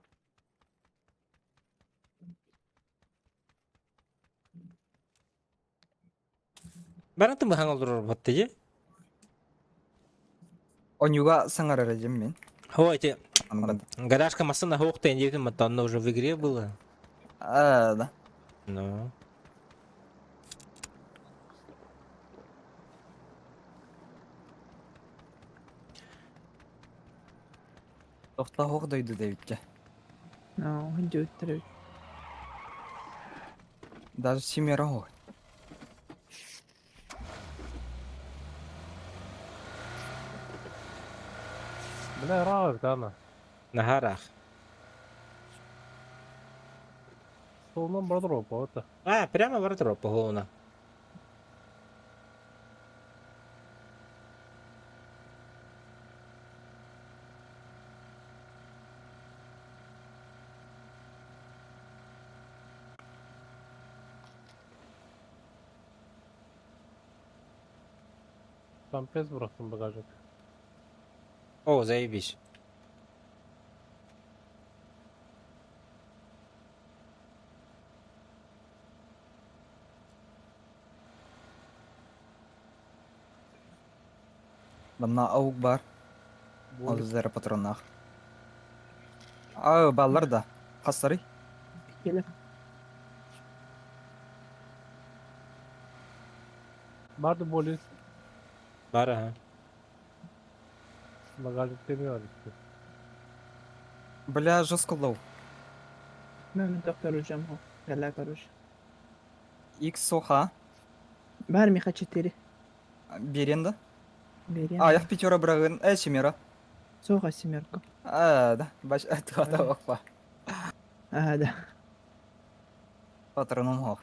Баратын бу хаҥал батта же. Онюга саңарар эдим мен. Ой, эти Ангад. гаражка машина хоохта индиэтин батта, онно уже в игре было. А, да. Ну. Тохта хох дойду дебитке. No, хүнжүүттэр. Даже семеро хох. Бля, раук, да, Нахарах. Солнан бардроп, это. А, прямо в дроп головна. Там пес бырахтым багажник. О, заебись. Банна аук бар. Озера патронах. А, баллар да. Хасары. Келе. Барды болис. Бар, ага. Багажник demiyor işte. Бля, жестко лоу. Мен доктор hocam. Гала короче. Икс соха. Бар миха 4. Беренда. Берем. А, я в пятера брагын. Семеро. Соға семерка. А, да. Баш, туата бакпа. А, да. Патроном хох.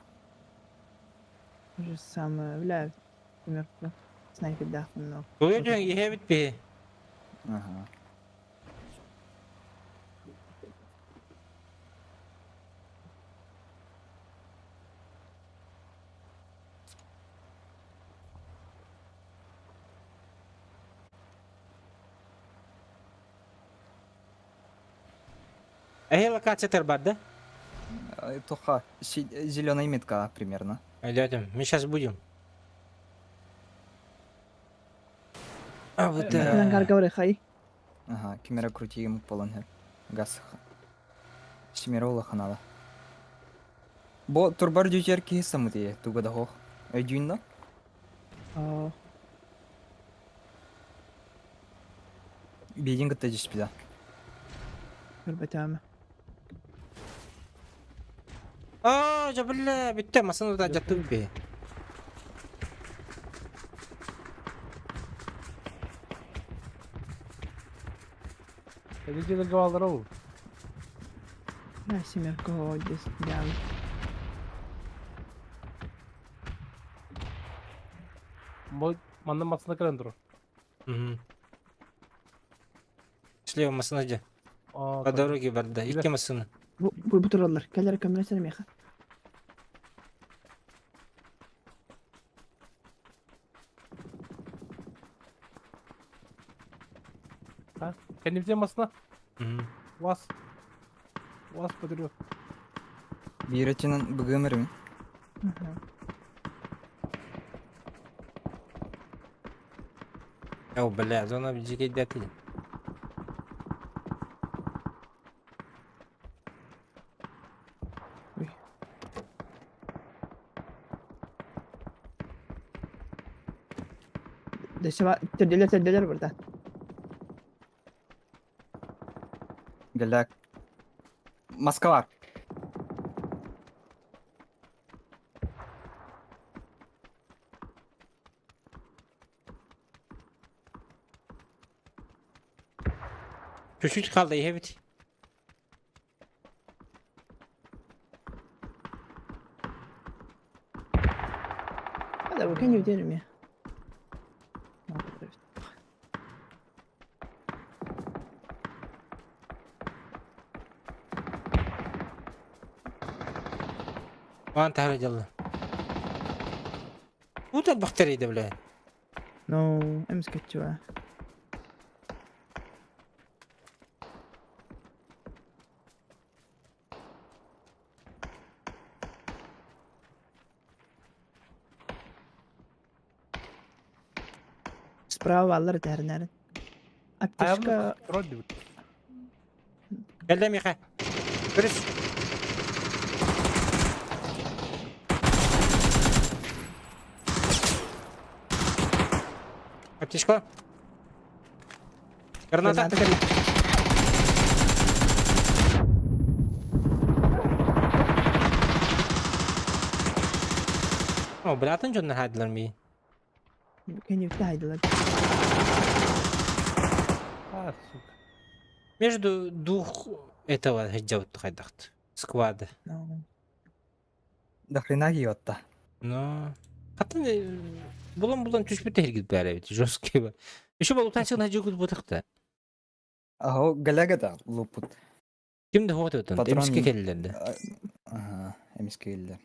Уже самое, бля, семерка. Снайпер дахын, но. Туйдун иһэбит би. Ага. Эһи локация бар, да? Тоха, зеленая метка примерно. Пойдем, мы сейчас будем. А вот Мен да. гаргавры хай. Ага, камера крути ему полон. Газ. Семеро ханала. Бо турбар дютер ки самути туга да хох. Өйдүн да? А, Бейдин гытта жишпида. көрбөтөм. А, жа бля, бүтте масына да жаттым би. Эдичелерге балдара ол. Бля, семерка здесь, бля. Манна масына кирен тур. Угу. Слева масына где? А, По дороге бар, да. Икки масына. Бу бу бу туралар. Келер көмөрсөн миха. Kendimize masına. Угу. Вас. Вас подырю. Биретинен бүгөмөрүм. О, бля, зона бжиге дәтил. Ой. Төрдөлөр төрдөлөр burada. Гэллэк. Москва. Чуть-чуть хаалла иһэбит. Hadi bakın gidelim ya. Waan таһара дьалла. Уу бактерия бля. No, эмискэччи Справа баллар этэринэрин. Аптечка Кэллэ миэхэ. Көрүс. Аптечка. Граната. Граната кэллэ. О, бля, атын дьоннор хаайдылар мии. Кэннибитте хайдылар. А, сука. Между двух этого сылдьабыт хайдахт. Сквада. No. До хрена киотта. Но... Хатын булан-булан түспүт эргит бәрі бит, жесткий бар. Еще был утачын хажы бутакта. Аһо галягата лупут. Ким де хоот өтөн, Патрон- эмиске келлерде. Ага, эмиске келлер.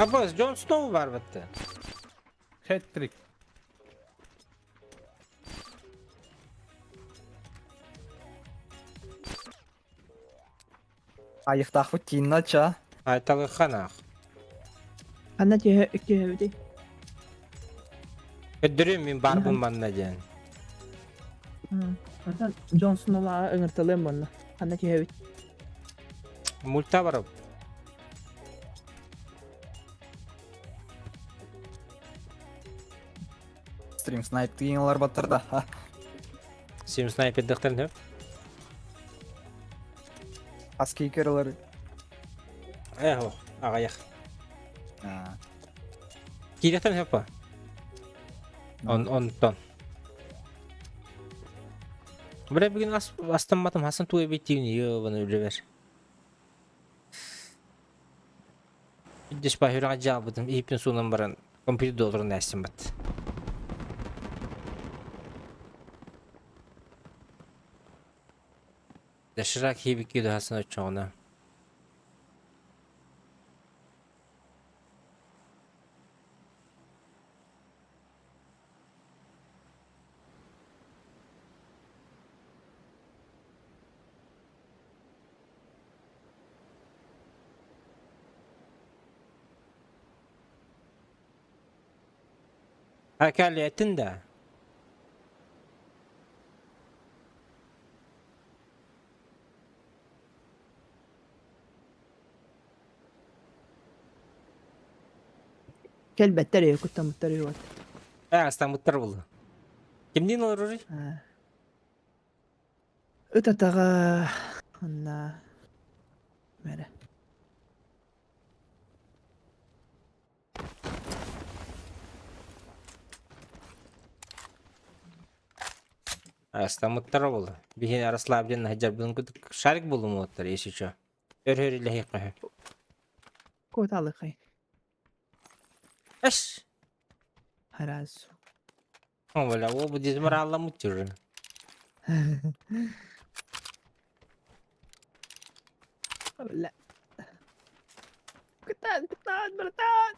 Аббас, Джон Сноу бар бітті. Хет-трик. Айыктаахпыт тиинна ча. Айталы ханах. Ханна түһэ түһэбитий? Өддөрүм мин бар бун манна диэн. Онтон Джонсон улааҕа ыҥырталыам буолла. Ханна түһэбит? Мульта барып. Стрим снайп тыйыңлар баттарда. Сим снайпер дыктарын хөп. Аски керлер. Эх, агаях. А. Киирехтэн хөп па? Он онтон. Бля бүгүн ас астамматым хасан туй битигин ёбаны үлебер. Деш па хүрага жаабытым ииппин суунан баран компьютер долларын әстим бат. Доширак хибики хасан очоҕуна. Хакали этин да. Кэлбэттэр үһү, куттаммыттар үһү вот. Э, астаммыттар булду. Кимдиин олорор? Ыт атаҕа онно мэрэ. Астаммыттара буолла. Биһиги расслаблен сылдьарбытын курдук шарик булумуоттар, если чё. Өр-өр үлэһиэххэ сөп. Куоталыкай. Эш! Харазу. О, бля, ол бу дезморалламмыт уже. Бля. Кытаат, кытаат, братан!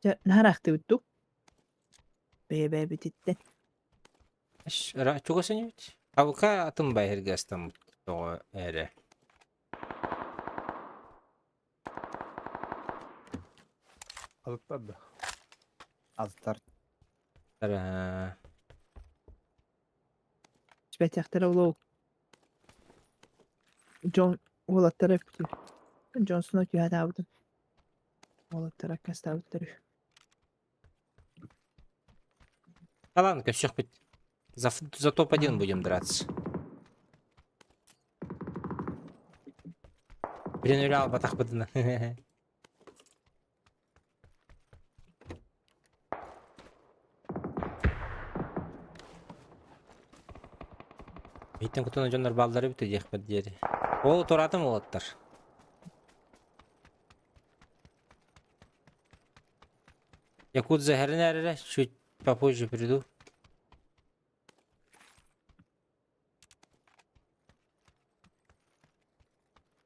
Дьэ, наһаа ахтыбыт дуу? Бэйэ-бэйэбититтэн. Чугас инибит. Абыка атын байырга астаммыт тоҕо эрэ. Азыттар да. Азыттар. Тара. Түспэтэхтэрэ улуу. Дьон уолаттара Джонсону түһээтаабытын. Уолаттара аккаастаабыттар үһү. Да ладно, көрсөхпүт. За топ-1 будем драться. Блин, үлэ албатахпытына. Иттен кутуна дьоннор бааллары бүтэ диэхпэр диэри. Ол тураатым уолаттар. Якудза эрэрэ, чуть попозже приду.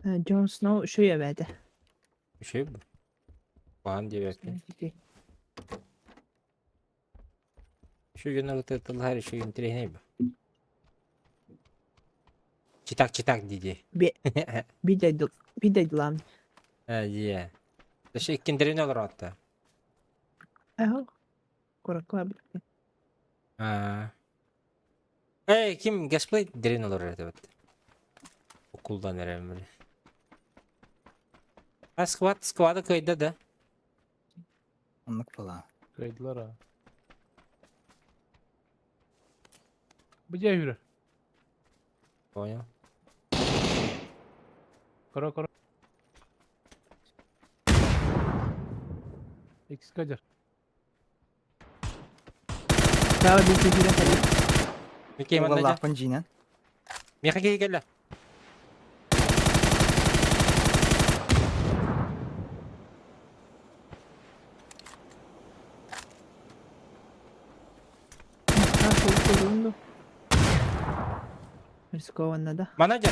Джон Сноу үчүгэй эбээтэ. Үчүгэй бу. Куһаҕан диэбэппин. Үчүгэй дьоннор тыллаһар үчүгэй интэриэһинэй бу. Читак читак дии Би дойдулаам. Ээ, Өссө иккиндэрин олороотто. Аһа. Куракка барбыт. Аа. Эй, ким гасплей дэрин олорор этэ бат. Укулдан эрэммин. А сквад сквада кыайда да? Оннук буолаа. Кыайдылар аа. Бу дьэ үрэ. Понял. Коро коро. Икс кадер. Тағы бу күһүрэ кэллэ. Микей манна дьэ. Уоллаахпын дьиинэн. Миэхэ киһи кэллэ. Рискованно, да? Мана дьэ.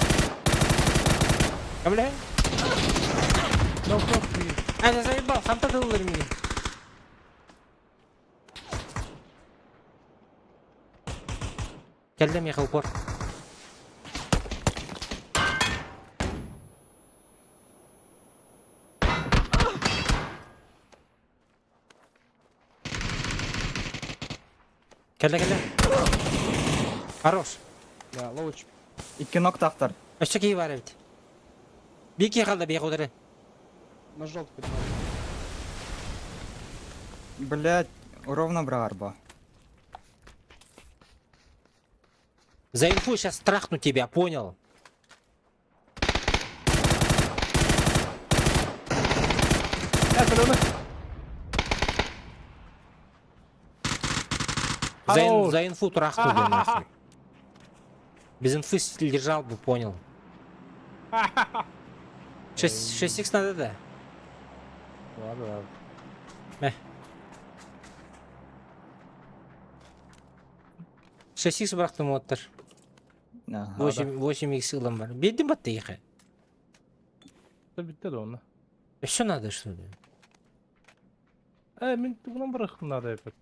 Кэмлэһин. Yok yok. Ай, заебал, ханта тыллар мини. Кэллэ миэхэ упор. Кэллэ кэллэ. Хорош. Да, лоуч. Икки ноктаахтар. Өссө киһи баар эбит. Биир киһи хаалла биэхэ утары. На желтый поднимай. Блять, ровно браҕар бо. За инфу сейчас трахну тебя, понял? За, ин, за инфу трахну, блин, нахуй. Без инфы лежал бы, понял. 6, 6х надо, да? Ладно, ладно. Мэ. 6х бырахтым уоттар. 8, 8х ылан бар. Биэрдим батта иэхэ. Бүттэ да онно. Өссө надо что ли? Э, мин тугунан бырахтым надо эппит.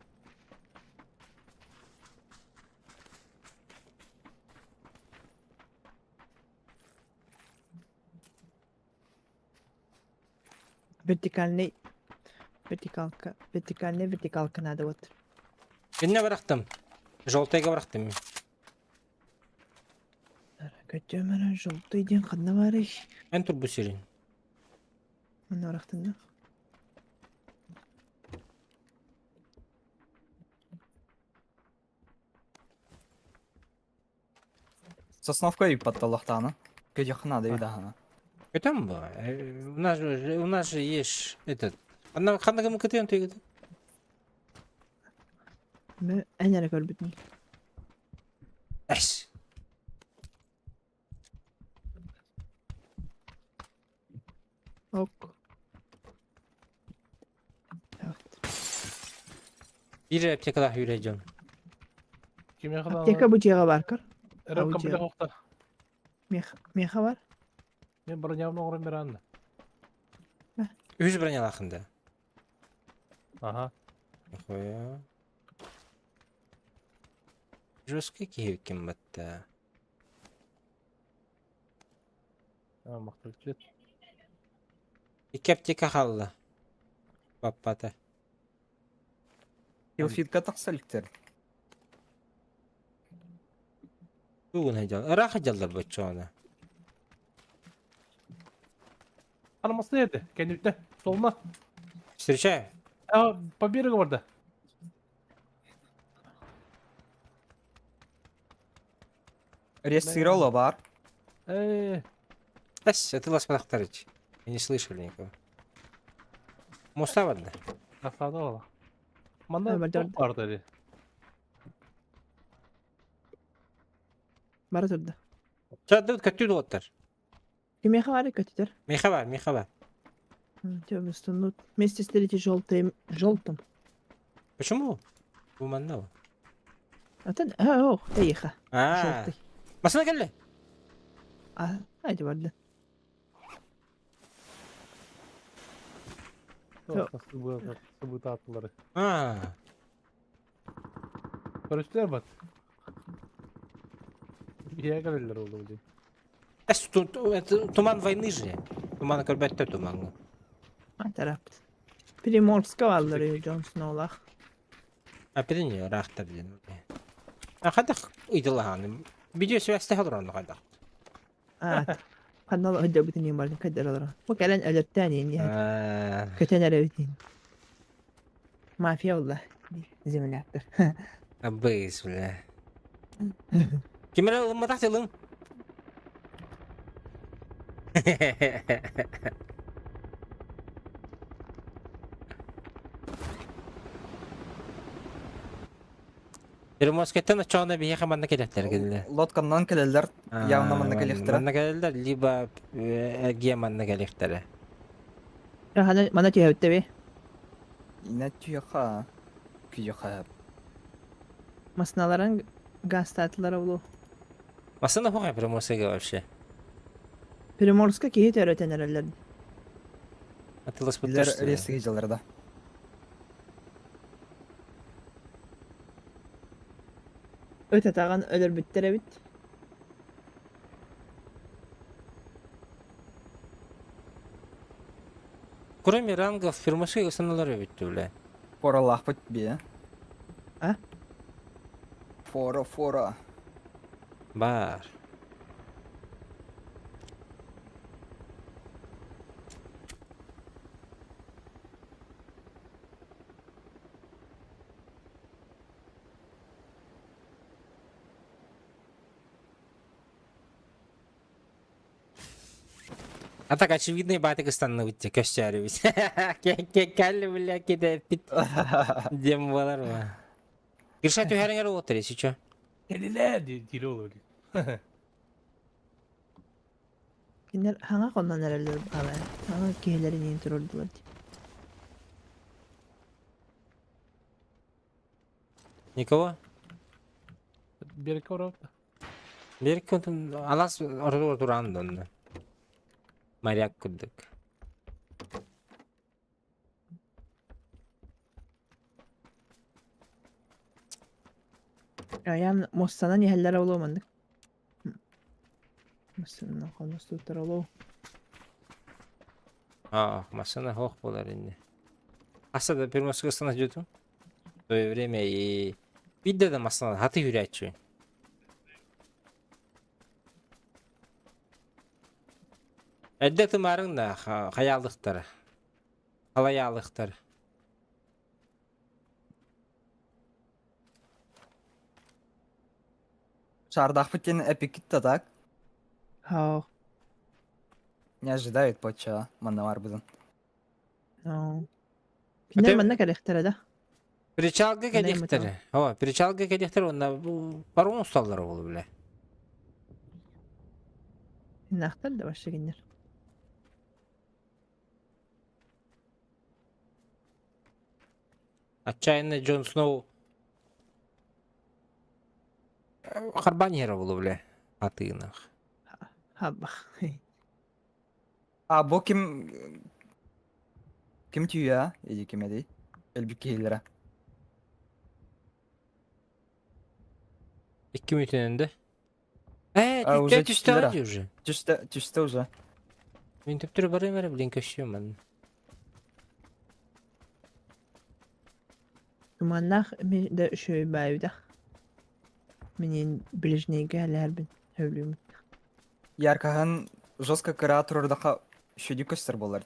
Вертикальный вертикалка вертикальный вертикалка надо вот. Инне бырахтым. Желтыйга бырахтым. Көтөмөрө желтый диэн ханна баарый? Эн турбу сирин. Манна бырахтын да. Сосновка ыыппатталлахтаана. Көдьөххө наада даһана. Көтөн бу. У нас же есть этот. Анна ханна кым кытыан түйгүт? Эн эрэ көрбүтүм. Эс. Ок. Evet. Биир аптекалаах үүрэ дьон. Кимиэхэ Аптека даҕаны бу дьиэҕэ баар көр. эрэ Бу комплект дьиэҕэ. охтар. Миэхэ, миэхэ бар. Мен бронябын оҥорон бераанна. Үһүс бронялаахын да. Аха. Нихуя. Жесткий киһи ким батта. А, махталчыт. Икки аптека хаалла. Баппата. Килфитка тахса иликтэр. Тугун сылдьал. Ыраах сылдьаллар боччоҕуна. Армасты еді, кэннибитте. Солуна. Встречаю. А, по берегу барда. Ресыроло бар. Э, Эс, это лас Махтарыч. Я не слышали никого. Муста барда. Асада ола. Манна Барды, тоқ бар деді. Бара турда. Чаддыбыт көттүү доҕоттор. Кимиэхэ баар көтүтэр? Миэхэ бар, миэхэ бар. Тёмный Вместе встретить желтым. Желтым. Почему? Бу манна бу. Атын, а, ох, тихо. А, Желтый. Массыына кэллэ. А, айди барды. Сыбытаатылары. А, Көрүстүлэр бат. Биһиэхэ кэлэллэр ол дии. Эс, это туман войны же. Туман көрбөттө тумаҥҥа. Тараппыт. Приморска бааллар Джон Сноулах. А билин ыраахта билин. А хайдах ыйдылаһааны. Видео связьте олоронно хайдах. А, ханна өйдөбүтүн иин бардым кэдэр олорон. Бу кэлэн өлөртөөн иин диэн. А, Көтөн эрэбитин. Мафия буолла. Земляктар. Абыс, бля. Ким эрэ ылымматах тылым. Перемоскеттен очоҕуна биһиэхэ манна кэлэттэр кэллэ. Лодканнан кэлэллэр, явно манна кэлиэхтэрэ. Манна кэлэллэр, либо эргиэ манна кэлиэхтэрэ. Мана түһэбиттэби. Инэ түһүөххэ, күйүөххэ. Масыналарын гастаатылара булу. Массыына суох Приморскайга вообще. Приморска киһи төрөтөн эрэллэр. Атыласпыттар Билэр что ли? рейсигэ дьаллар да. Ыт атаҕын өлөрбүттэр эбит. Кроме рангов Приморскайга саналар эбит бля. Форалаахпыт бие. А? Фора, фора. Бар. А так очевидно батык ыстанныбыт дьэ көссөөрүбүт. Кэлли бля кидэппит диэн буолар ма. Гриша түһэриҥэр уоттар если чё. Кэлилээ диир ол блин. Кинилэр хаҥа хоннон эрэллэр баҕалар. Хаҥа киһилэрин иин туруордулар дии. Никого? Берекке барабыт. Берекке онтон алаас ортотугар тураан да онно. Моряк курдук. Айаан муостанан иһэллэрэ буолуо маннык. Массыынанан хонустууттара буолуо. Аа, массыына суох буолар инни. Аса да Приморская дьүтүм. В свое время и биирдэ да массыына хаты үүрээччи. Эрдэ тымаарыҥ да хайаалыктара, халайаалыктара. Шардаахпыт диэн эпиккит да так? Һоо. Не ожидают поча манна барбытын. Оо. Кинилэр манна кэлиэхтэрэ да? Причалга Онно кэлиэхтэр. О, причалга кэлиэхтэр уонна паром усталлара буолу билэ. Нахтар да вообще гиннер. Отчаянный Джон Сноу харбаан иһэрэ буолу билэ атыынах. Хабах. А бу ким ким түйэ или ким эдий? Өлбүт киһилэрэ. Икки мүнүүтүнэн да. Э, А, уже түстэ түстүлэр дии уже. Түстэ, түстэ уже. Мин төптөрү барыам эрэ, блин, көстүөм манна. Туманнаах ми да үчүгэй баайбыта. Минин ближнейгэ элээрбин сөбүлүүмүн. Яркаһын жестко кыра турардаха шүдү көстөр болар.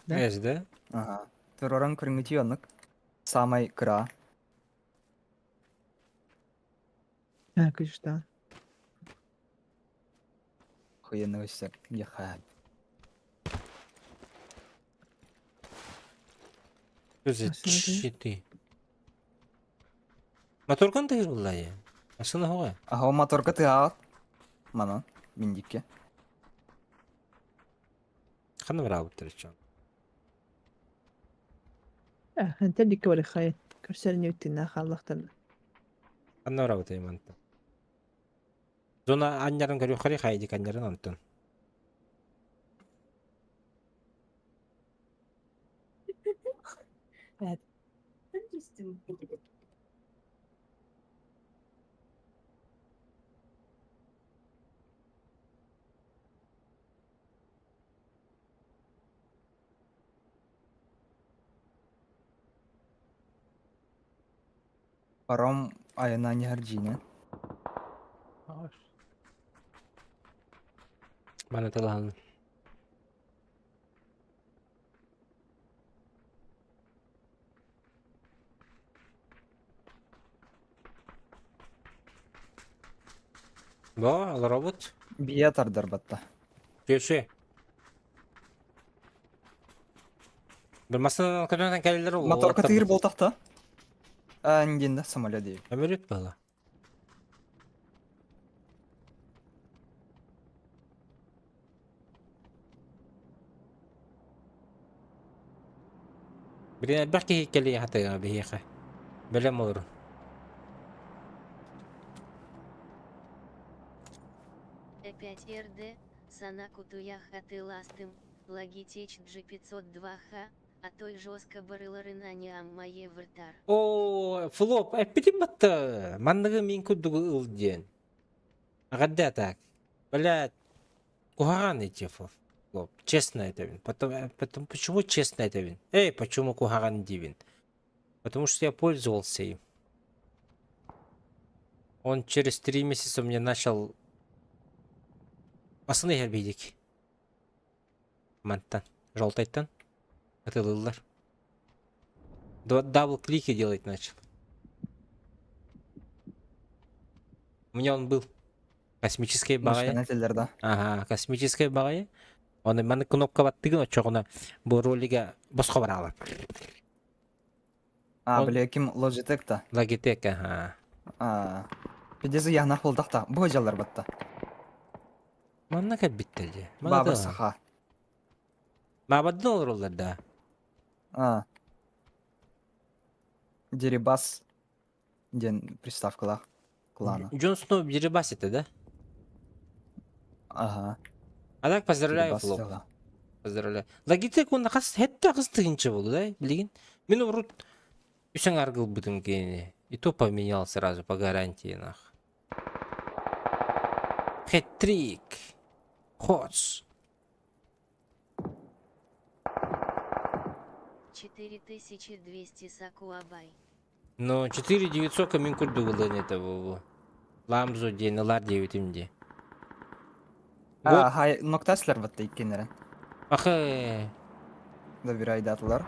Да? Эс, да? Ага. Тураран көрүҥүтүй оннук. Самай кыра. А, күчтаан. Хуенный өссө. Яха. Что за щиты? Моторкан тыгыр булла Асына хоға. Аха, моторка тыаат. Мана, миндикке. Ханна бараабыттар чон. Энтер дикке бары хайын. Көрсөрүн үттүнэ хааллахтарна. Ханна бараабыт айманта. Зона аннарын көрү хари хайдик аннарын онтон. Паром айана нихарджине. Мана талахан. Бо, ал робот. Бия тардар батта. Түөсү. Бір масынан көтөнтөн кэлэлэр ол. Моторка тыгыр болтахта. Андин самолет дейм. Өмөрүт бала. Билин элбэх киһи кэлиэ хатыга биһиэхэ. Бэлэм олорун. Опять РД, Сана кутуях атыластым, Logitech G502H, а той жестко барыларына мае выртар. О, флоп, эппитим батта. Манныгы мин курдугу ыл диэн. Аҕадда так. Блядь, куһаҕан эти флоп. Честно это вин. Потом, потом почему честно это вин? Эй, почему куһаҕан дивин? Потому что я пользовался им. Он через 3 месяца у меня начал Басын иһэр биһидик. Мантан. Жолтайтан. Атылыллар. Double клики делать начал. У меня он был. Космическая баҕайы. Машина да. Ага, космическая баҕайы. Оны маны кнопка баттыгын очоҕуна бу ролига босхо бараалар. А, Он- бля, ким Logitech та. Logitech, ага. А. Пидези яна болдақта. Бу жалар батта. Манна кэлбиттэр дии. Бабыр саха. Маабадын олороллар да. А. Дерибас ден приставкалар. Клана. Джон Сноу Дерибас это, да? Ага. А так поздравляю, Дерибас Флоп. дела. Поздравляю. Logitech он хас хетте хас тыгынча болду, да? Билигин. Мен урут үсең аргыл бутым кени. И то поменял сразу по гарантии нах. Хэт-трик. Хоц. 4200 Сакуабай. Ну, 4900 мин курдугулын это бу. Ламзу диэн ылар диэбитим дии. А, хай ноктаслар батта иккенерен. Ахы. Да бир айдатылар.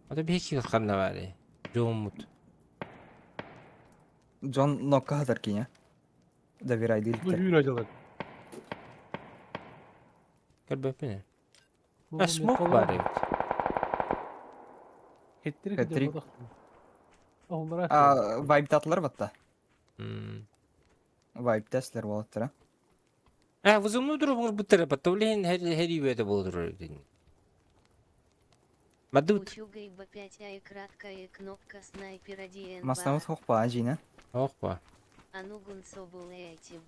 Ата биһи ханна баары. Жоммут. Джон нокка хатар кине. Да бир Ну, айдылыктар. Юра делает. Көрбөппүн. А, смок бар эбит. Хеттрик Хеттрик. Оллара. А, вайптатылар батта. Вайптаслар буолаттара. А, вызывную дробуңур буттара батта улehen хери өтө болдур. Мадут. Учугай Б5 а и краткая кнопка снайпера ДН. Маснамыт хохпа ажина. Охпа. А ну гунцобулэйтим.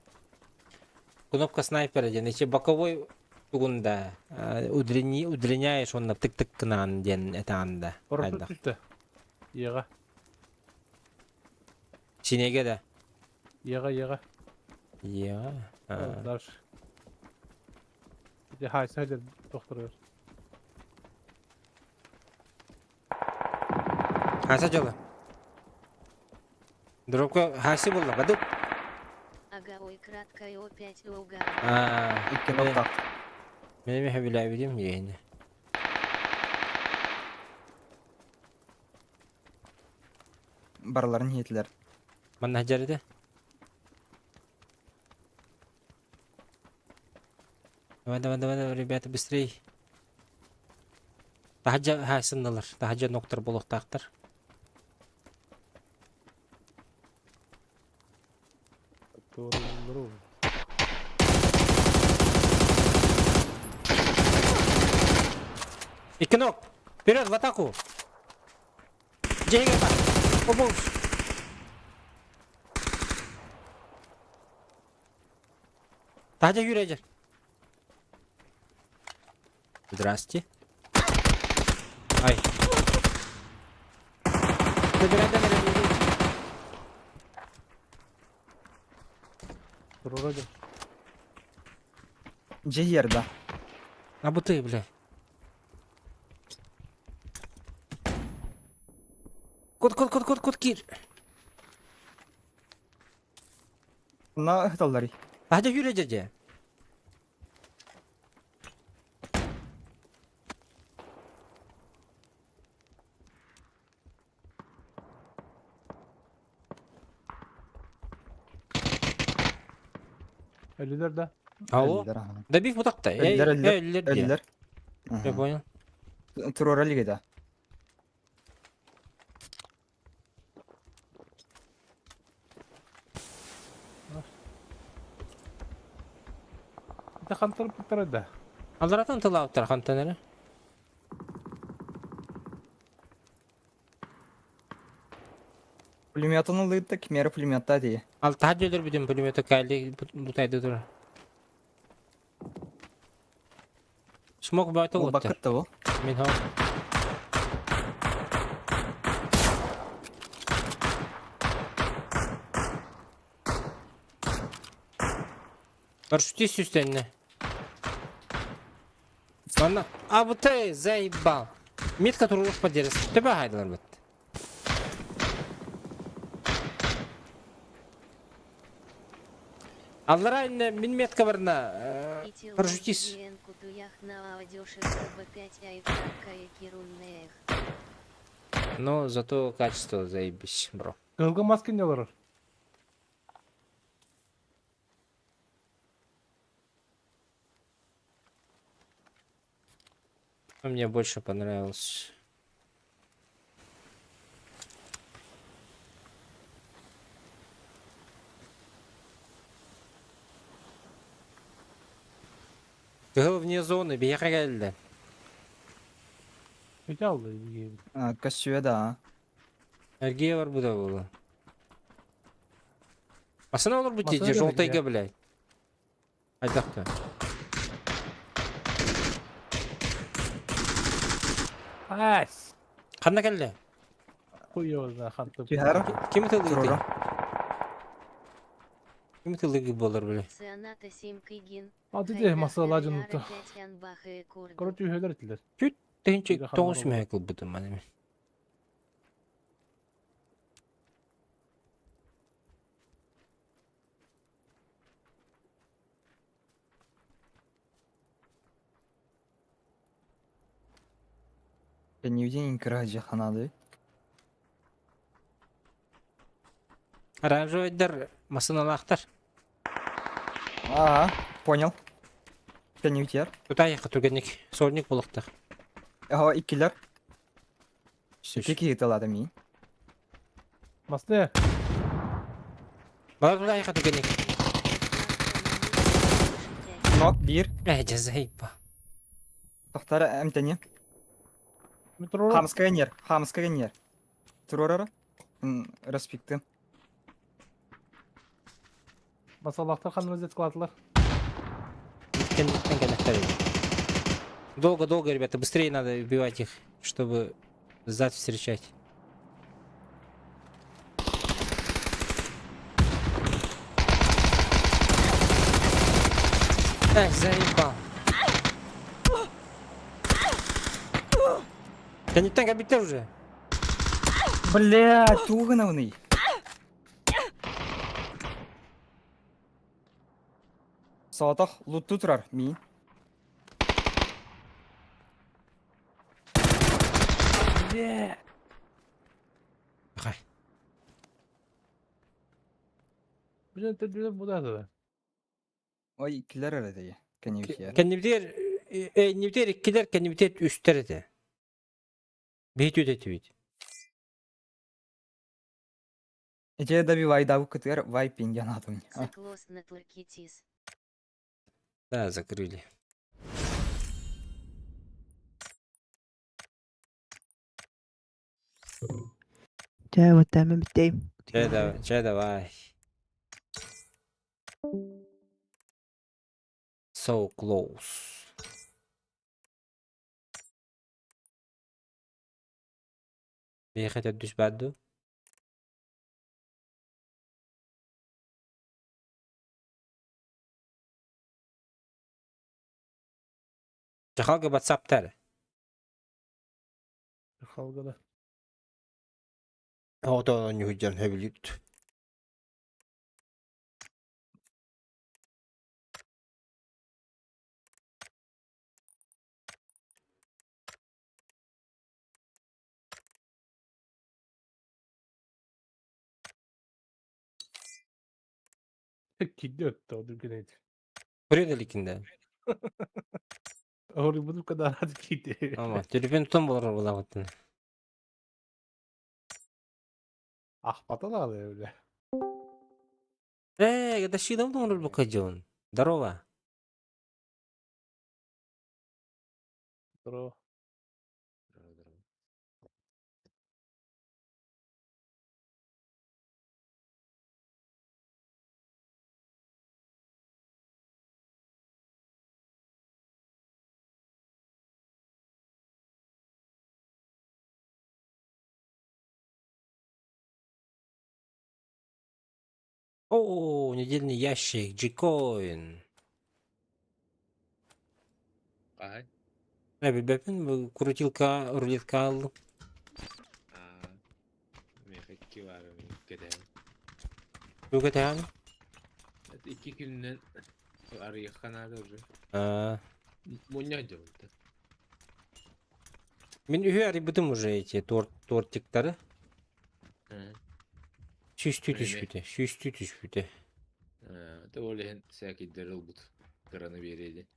Кнопка снайпера диэн ичи боковой тугунда удлини удлиняешь онно тык-тык гынан диэн этаанда. Парашют түстэ. Еға. Синеге да. Еға, еға. Я. Дальше. Ити хайса дер доктор. Хаса жолы. Дропка хаси болла бадык. Ага ой краткая опять уга. А, Икки ноктак. Мен эми билебидим дегенде. Барыларын хетлер. Манна жарыды. Давай, давай, давай, давай, ребята, быстрей. Таһаджа хасынналар, таһаджа ноктор болуктаактар. Икки ног! Вперед, в атаку! Дьиэгэ бар! Обоус! Таһаджа юрэ Здрасте. Ай. Забирай, забирай, забирай. Вроде. Дьиэ да. А бу ты, бля. Кот, кот, кот, кот, кот, кир. На хеталлари. Таһаджа юрэ дьэ. Өлүлэр да. Алло. Добив вот так-то. Өллөр, өллөр, Өллөр, Өллөр. Я понял. Турора лига Это хантар буттара да. Алдаратан тылаабыттар хантан эрэ. Пулеметын ылыытта кимиэрэ пулеметта дии. Ал таһырдьа өлөрбүтүн пулемета кэлли бутайды турар. Смок бөтө Ол уоттар. бакытта бу. Мин хоо. Парашютист сүүстэннэ. Манна а вот ты заебал. Метка турурух подерес. Төбө хайдылар бит. Аллара инне мин метка барна парашютист. Но зато качество заебись, бро. Кылгы маска не олорор. Мне больше понравилось. Кыһыл вне зоны, биһиэхэ кэллэ. Өтө алды диэбит. Көссүө да. Эргиэ барбыта буолуо. Масына олорбут Масына дии, кэлбит, желтайга, блядь. Хайдахта. Ас. Ханна кэллэ? Хуёзна хантып. Түһэр. Ким тылыгы? Турура. Ким тылыгы болар, бля? Ционата симкигин. Аты де масала жынты. Короче, үһөлөр этилер. Тыһынча Биир тоҕус ханна мүһэ кылбытым маны мин. Ньюдин кыра ханады. Оранжевойдар масыналаахтар. А, понял. Кэннибитигэр. Тутаайахха түргэнник. Сольник буолуохтаах. Аха иккилэр. Икки киһи тылаата миин. Масты. Бала тутаайахха түргэнник. Нок биир. Э, дьазайба. Тохтара эмтэни. Метро. Хамская нер. Хамская нер. Турорара. Распикты. Масалахтар ханна разведкалаатылар. Кэнниттэн кэлэхтэр Долго-долго, ребята, быстрее надо убивать их, чтобы зад встречать. Эх, заебал. Кэнниттэн кэлбиттэр уже. Бля, тугу гынабыный? Соотох лутту турар миин. Бля. Хай. Бля, ты буда да. Ой, иккилэр эрэ дии. Кэннибитигэр. Кэннибитигэр иннибитигэр иккилэр, кэннибитигэр үстэр этэ. Биһи түүт этибит. Ити добивайдаабыккытыгар вайпинг диэн аатым. Заклос на туркитис. Да, закрыли. Чэ, вот там бүттейм. Чэ, давай, чэ, давай. So close. Биһиэхэ төрдүс баар дуу? Чахалга ватсаптар. Халгада. Оҕото ньуһуйдьан сөбүлүүт. Кигди өттө, одургунайт. Көрүө иликин да. Орибутум кадарат киди. Ама, телефон тутан болар буолаҕыттын. Ахпата да бля. Э, это щитом думал букадён. Здорово. Здорово. О, недельный ящик, G-Coin. Хаһай? Э, крутилка, рулетка аллым. Аа. Миэхэ икки баар кэтэһэн. Тугу кэтэһэн? Икки күнүнэн арыйыахха наада уже. А, Мунньах дьабыта. Мин үһү арыйбытым уже эти торт, тортиктары. Сүүстүү Эмиэ. түспүтэ, сүүстүү түспүтэ. Э, ол иһин сээкэйдэри ылбыт. Кыраны биэриэ диэн.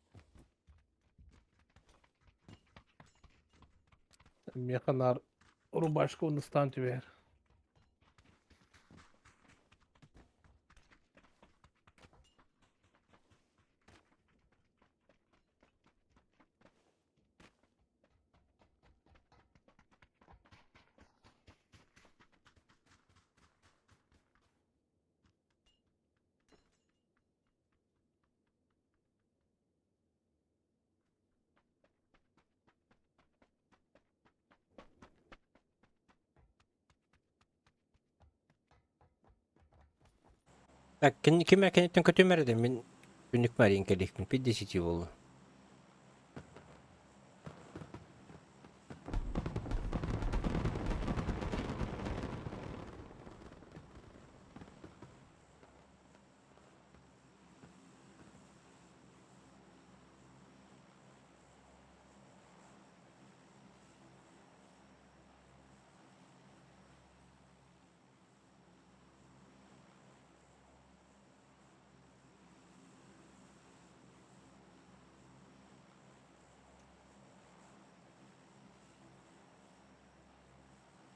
Миэхэ наар рубашка устан түбэр. Так, ким кэнниттэн көтүмэр этэ, мин күннүк марин кэлиэхпин, 50 буолла.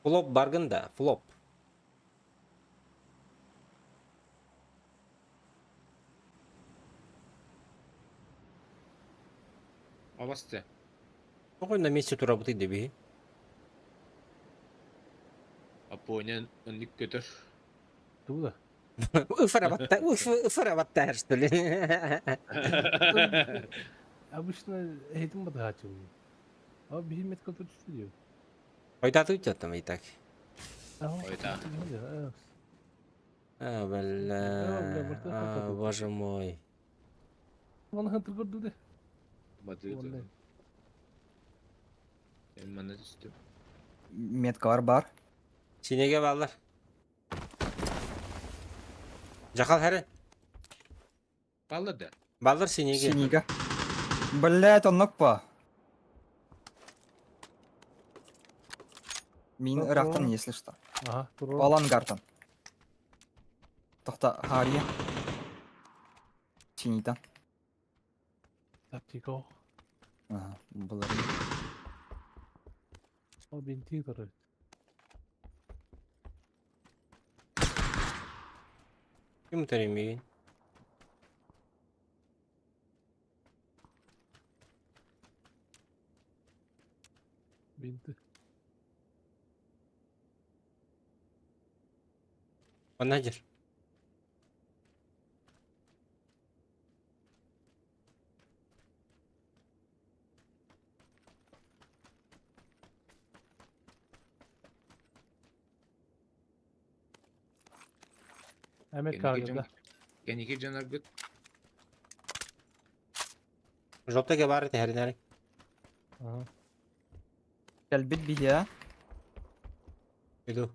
Флоп баргын да, флоп. Абасты. Тоҕо на месте турабытый да биһи? Апоня оннук көтөр. Тугу да? Ыфырабатта, ыфырабатта, что ли? Обычно этим батыһааччыбын. А биһи метка тут түстү Ойдатыы там и так. Ойда. А, бля, а, боже мой. Оны хантыр көрдү Баты. Мен мана түстүм. Меткалар бар. Синеге баллар. Жакал хәрі. Баллар да. Баллар синеге. Синига. Блять, оннук па. Мин ырахтан, если что. Ага, турур. Алангартан. Тохта, Хария. Синитан. Тактика. Ага, булар. Ол бинти турur. Ким төремейін? Бинти. Онна жер. Әмет кагында. Кеники жанаргыт. Жоптаге бар ете хәрін әрі. Ага. Кэлбит биһиэ. Иду.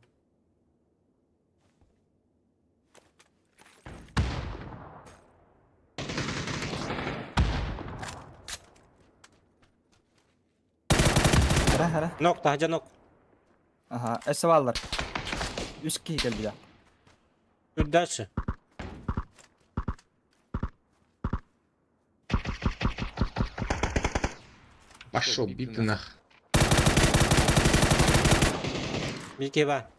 Хара хара. Нок, тахжа нок. Ага, эсэ бааллар. Үс киһи кэлбитэ. Тут дальше. Пошел биты нах. Бике ба.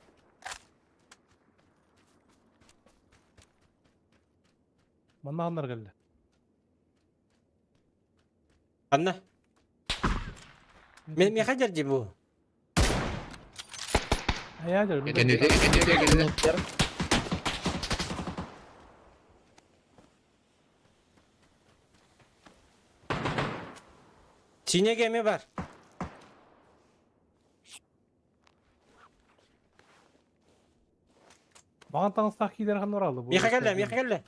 Манна аннар келди. Анна. Мен мен хажар жи бу. Ая жер. Кенеде кенеде кенеде. Синеге эме бар. Маған таңыстақ кидер хан оралды. Миха келле, миха келле.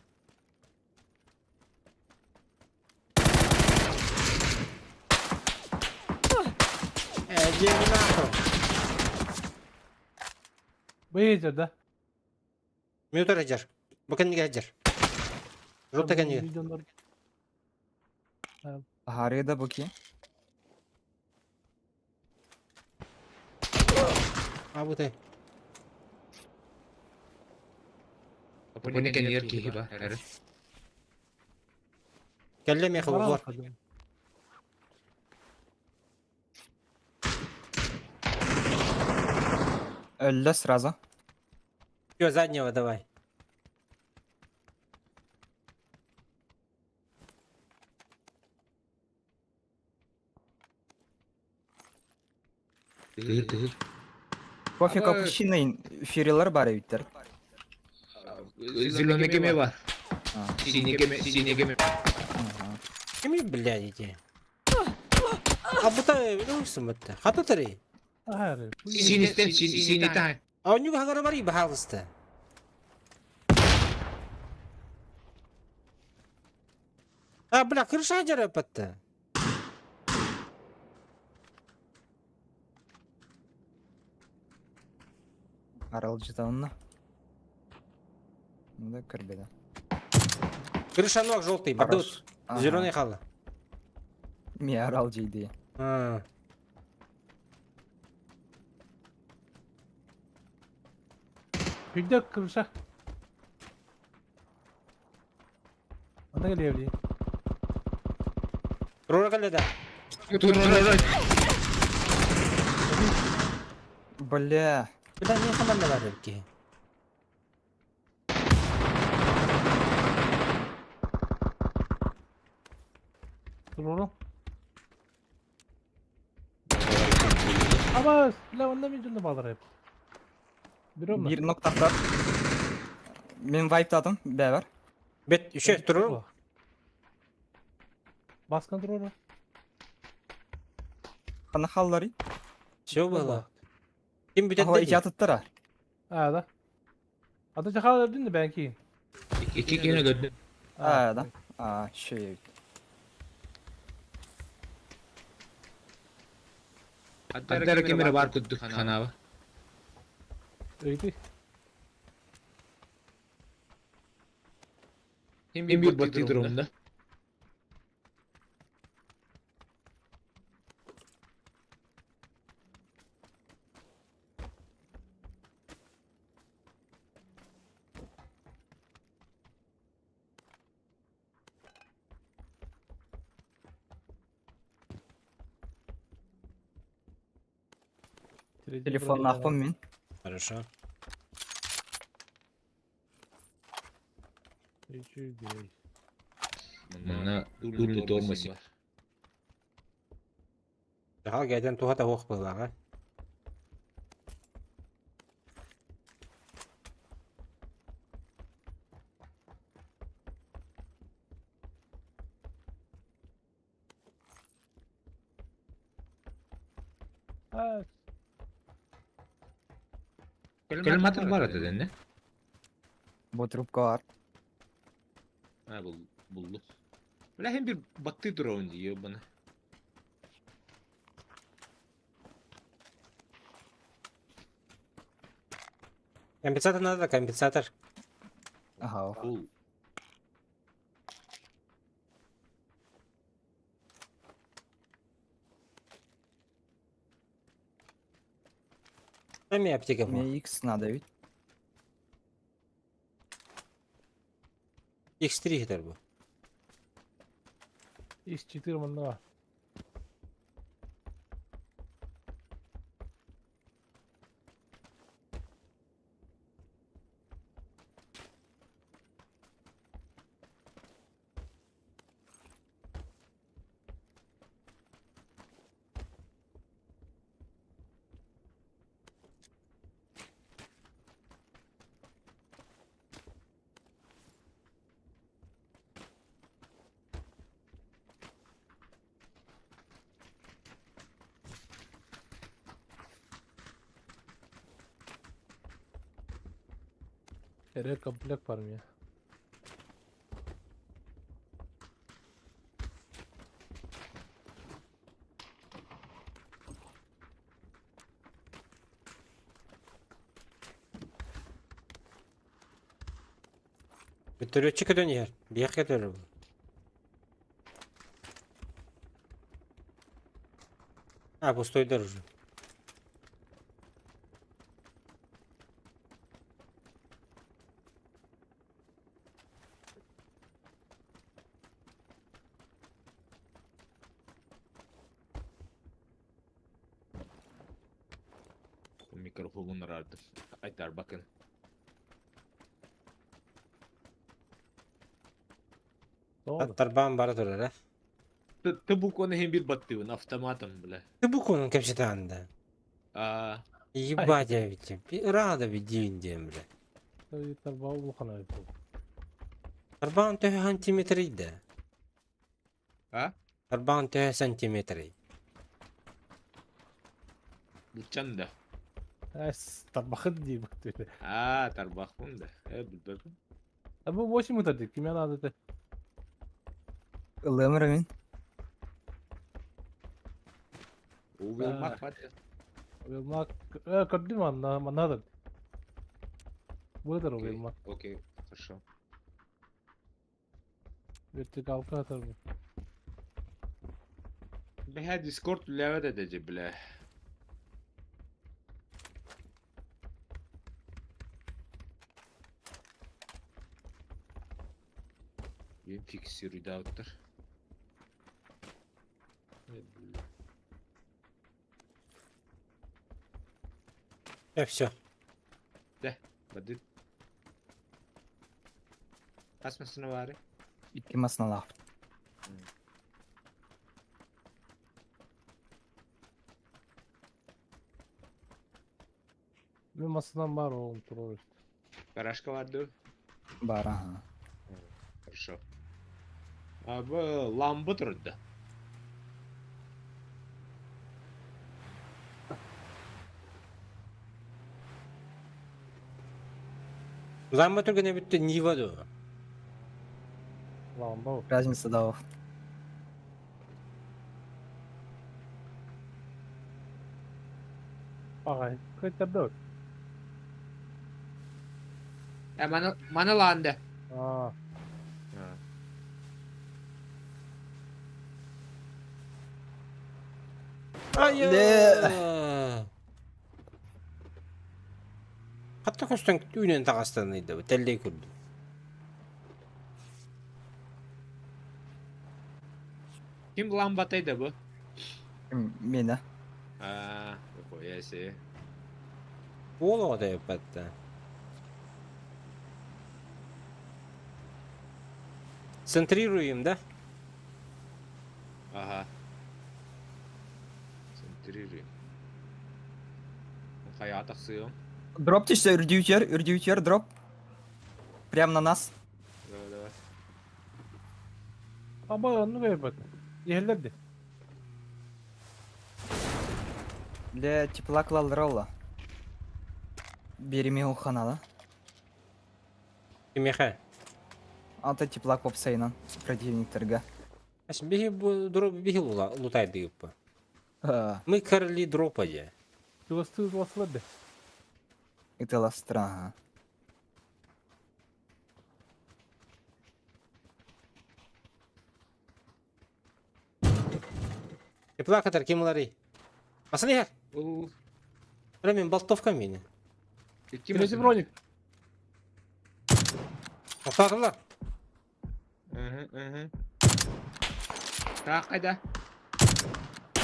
Э, нахуй. Бей жер да. Минутар хажар. Бу кенниге хажар. Жопта кенниге. Видеолар. Хария да бу киһи. А бу те. Апоня кенер кихи ба. Хәрі. Келле миха бар. Өллө сразу. Всё, заднего давай. Тыгыр тыгыр. Кофе Aba- капучино фирилар бар эбиттер. Зеленый кеме бар. А, Синий кеме, синий кеме. ага. Кими блядь эти? А бута, ну сымытта. Хата тари. Ахары. Синий стен, синий синий тай. А у него хагара бари бахалыста. А, бля, крыша жара патта. Аралжытанна. Да көрбеде. Крыша ног желтый, бадут. Ага. Зеленый хала. Ми арал жейди. А. Күндө кырыша. Анда келе Рура келле да. Тур, тур, тур. Бля. Бля, не хаманна бар эбит киһи. Туруру. Абас! Бля, онно мин дьонно баалар эбит. Берем Биир ноктахтар. Мин вайптатым, бэбэр. Бет, еще туруру. Баскан туруру. Хана халлары. Все было. Ким бүтэн Ахо ики атыттара. А, да. А то жахал өрдүн да бән кийин. Икки киһини өлөрдүм. А, да. А, шей. Ханна эрэ ким эрэ баар курдук ханаба. Өйдү. Ким биир баттыы турумна. Телефон ахпын мин. Хорошо. Үчүгэй. Манна дульный тормоз бар. Жахал гайдан туха та хуох быһыылааҕа. А, Коллиматор бар этэ дэннэ. Бу трубка бар. А, бул буллу. Бля, хем бир баттыы турабын дии, ебана. Компенсатор надо, компенсатор. Ага. Бул. Сами аптека була. Мне X надо ведь. X3 хитер бу. X4 манна бар. Эрэ комплект бар мия. Бүтөрүччү көтөн иһэр. Биэх көтөрөр бу. А, пустойдар уже. Микрофонун арарды. Айтар бакын. Doğru. Тарбаан бара турар, э? Ты букваны хем бир баттыыбын автоматом, бля. Ты букванын кэпсэтэ да. А, Ебать, я ведь. Рада ведь дивин диэн, бля. Тарбаа улахан эбит бу. Тарбаан төһө сантиметрий да? А? Тарбаан төһө сантиметрий? бучан да. Эс, тарбахыт дии бу. А, тарбахпын да. Э, билбеппин. А бу 8 метр дии. Кимиэ наада этэ? Ылымыр мин. Угылмак бат. Уилмак, э, көрдүм манна, манна да. Бу да Окей, Уилмак. окей, хорошо. Вертикалка атар бу. Бля, Дискорд үлэбэт этэ дьэ, бля. Биир фиксируйдаабыттар. Э, бля. Все. Бадыт. Хас массыына баары? Икки масналаах. Мен масынан бар оğlum турар. Гаражка бар дуу? Бар, ага. Хорошо. А бу ламба турда. Ламба түргене бүтті Нива ду. Ламба. Разница да ох. Агай, кайтарды. Э, маны маны ланды. А, Ай! Хатта көстөн үйнен тағастаныйды, тәлдей көрді. Ким ламбатайды бу? Мена. А, хуя себе. Ол ода епатта. Центрируем, да? Ага. Центрируем. Хайа тахсыым. Дроп түстө, үрдүүтер, үрдүүтер, дроп. Прям на нас. Давай, давай. Аба, onu ver bak. Yerlerdi. Для теплак лалрола. Береме уханала. Кимеха. Ата теплак попсайнан. Противниктерге. Аш бихи бу дроп бихи лутайды юппа. Мы короли дропа де. Чугасты ласлады. Это ластра, ага. Теплакатар ким лари? Масаны хер. Бұл Мен болтовка мені. Ким Третий броник. Тоқтатылар. Так, қайда?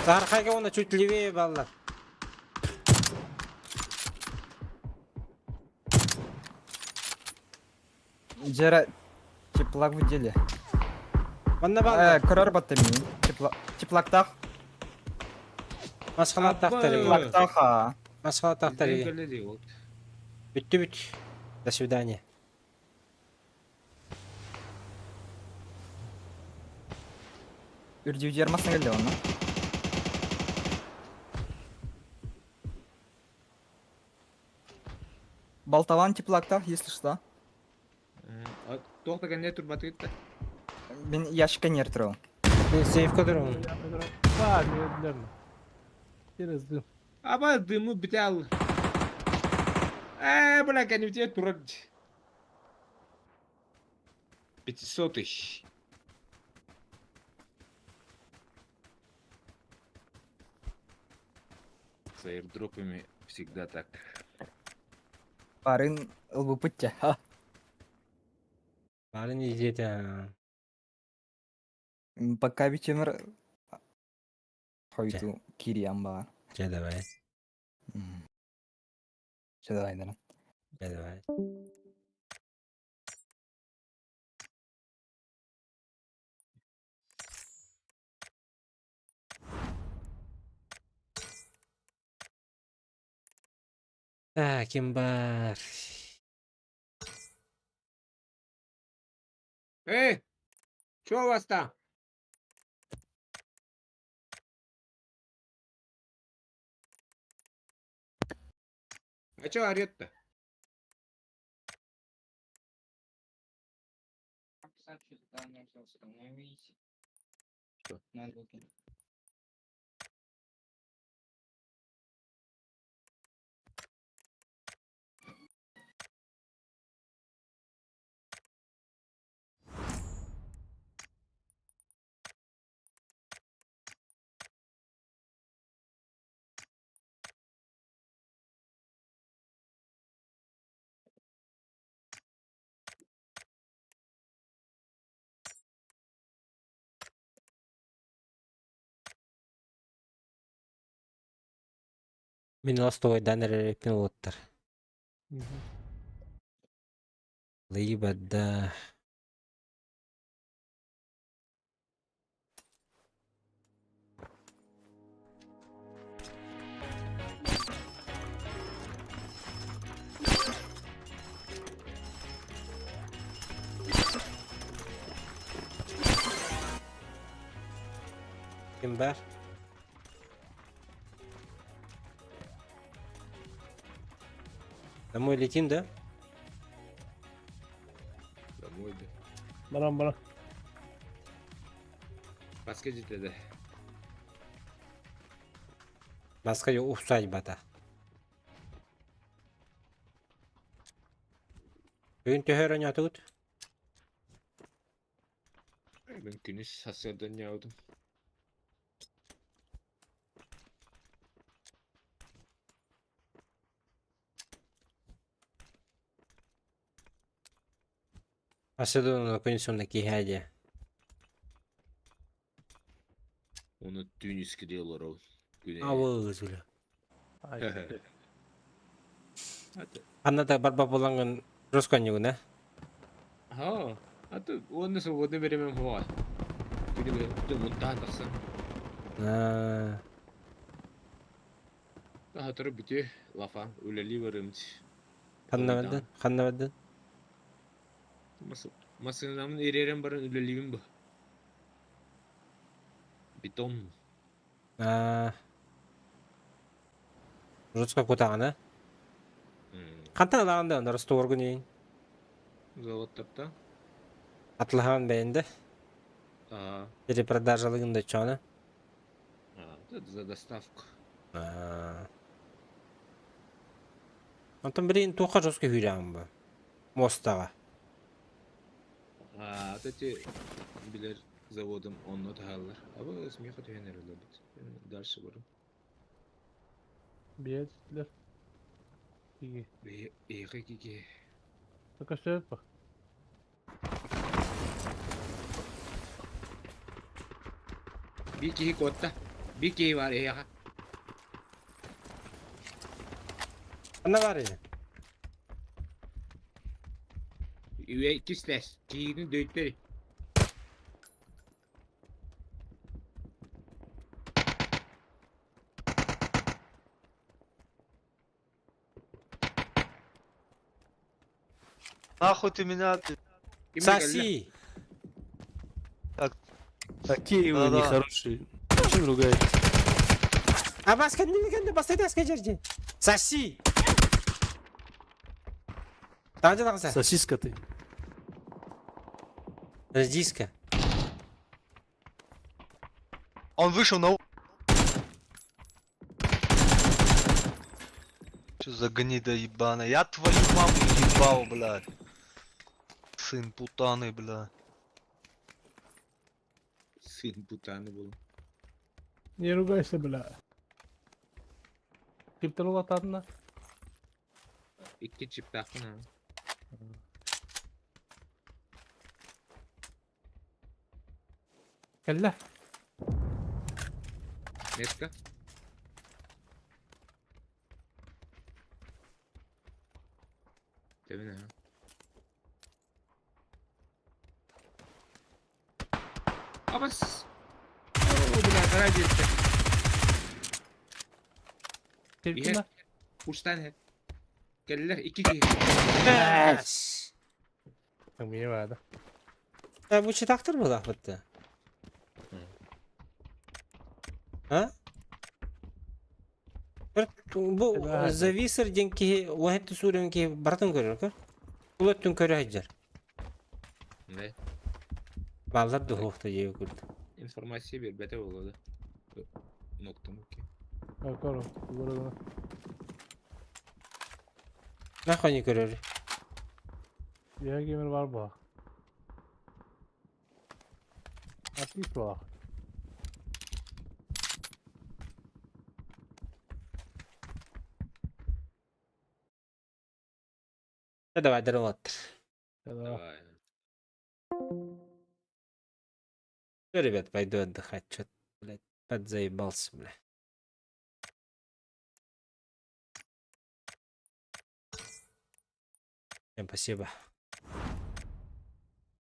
Сархайга оны чуть левее баллар. Жера теплак в деле. Манна баллар. Көрөр батты мин. Тепла теплактах. Масхана тақтары. Теплактах. а. Масхана тақтары. Бүтті бүт. До свидания. Үрдүүтер масын келди оны. Балтаван теплактах, если что. Тоқта кәне турбаты кетті. Мен ящикке нер туру. Мен сейф көдірім. Бар, yerlerdi. Через дым. Аба дымы біте ал. Э, бля, кәне біте турат. 500. С аирдропами всегда так. Барын ылбыпытте. Ха. Барын изеті. Пока бичемер хойду кириям бар. Че давай. Че давай, да. Че давай. Так, ким бар? Эй, что у вас там? А чё орёт-то? Что? Мин остуойдаан эрэриппин уоттар. Либо да. Ким бар? Домой летим, да? Домой да. Баран баран. Баска жетеді. Баска усадьбата. Бүгүн төһө оонньоотугут? Мен күнүс сарсыардан ньаудум. Аседон күнүс уонна киэһээ диэ. Оны түүн үскүдэ олорол. Күнэ. Абы бля. Ай. Аты. Анна да барба булангын росконнюгун, э? Ha. Аты оны свободный время хуа. Күнү бе мунтаан тахсан. Аа. Хатыры бүтү лафа үлели барымч. Ханна бардын? Ханна бардын? Масынамын эререн баран үлелибин бу. Бетон. Аа. Русска кутаҕына. Хантан ылаҕын да онно Ростоворгун иин? Заводтарта. Атлаһаҕын бэйэндэ? Аа. Перепродажалыгын да оччоҕуна? За доставку. Аа. Онтон билигин туохха жестко күүрээҕин бу? Муостаҕа. Аа, эти билэр заводом онно таһаллар. Аба смеха түһэн эрэлэр бит. Дальше барым. Биэтлер. Киги. Эйхэ кики. Көстөбүт ба. Би киһи куотта. Би киһи бар эйэхэ. Ханна баар ини? Үе иккис Киһини дөйттер. Нахуй ты меня, ты. Соси! Такие вы Да-да. нехорошие. Зачем ругаетесь? А бас кэнни кэнни бастайда аска жерди. Соси! Таҥа таҕыса. Сосиска ты. Редиска. Он вышел на... Что за гнида ебаная? Я твою маму ебал, блядь. Сын путаны, бля. Сын путаны был. Не ругайся, бля. Киптер улатадына. Икки чиптахын ha. Кэллэ. Метка. Тебин ha. Абас. Оо, бля, гараж етті. Киптина. Устан he. Келлер икки киһи. Мие баада. Э, бу читактыр буолаахпытта. А? Бу зависер диэн киһи уһэтти суурэн киһи барытын көрөр көр. Бұл өттүн көрө сылдьар. Не? Баллар духовта дьиэ курдук. Информация бербете болады. Ноктам ки. Көрө. Көрө. Нахуй не көрөр. Я геймер бар бу. Атис бар. Давай, дарылаттыр. Давай. Все, ребят, пойду отдыхать. Чё-то, блядь, подзаебался, бля. Всем спасибо.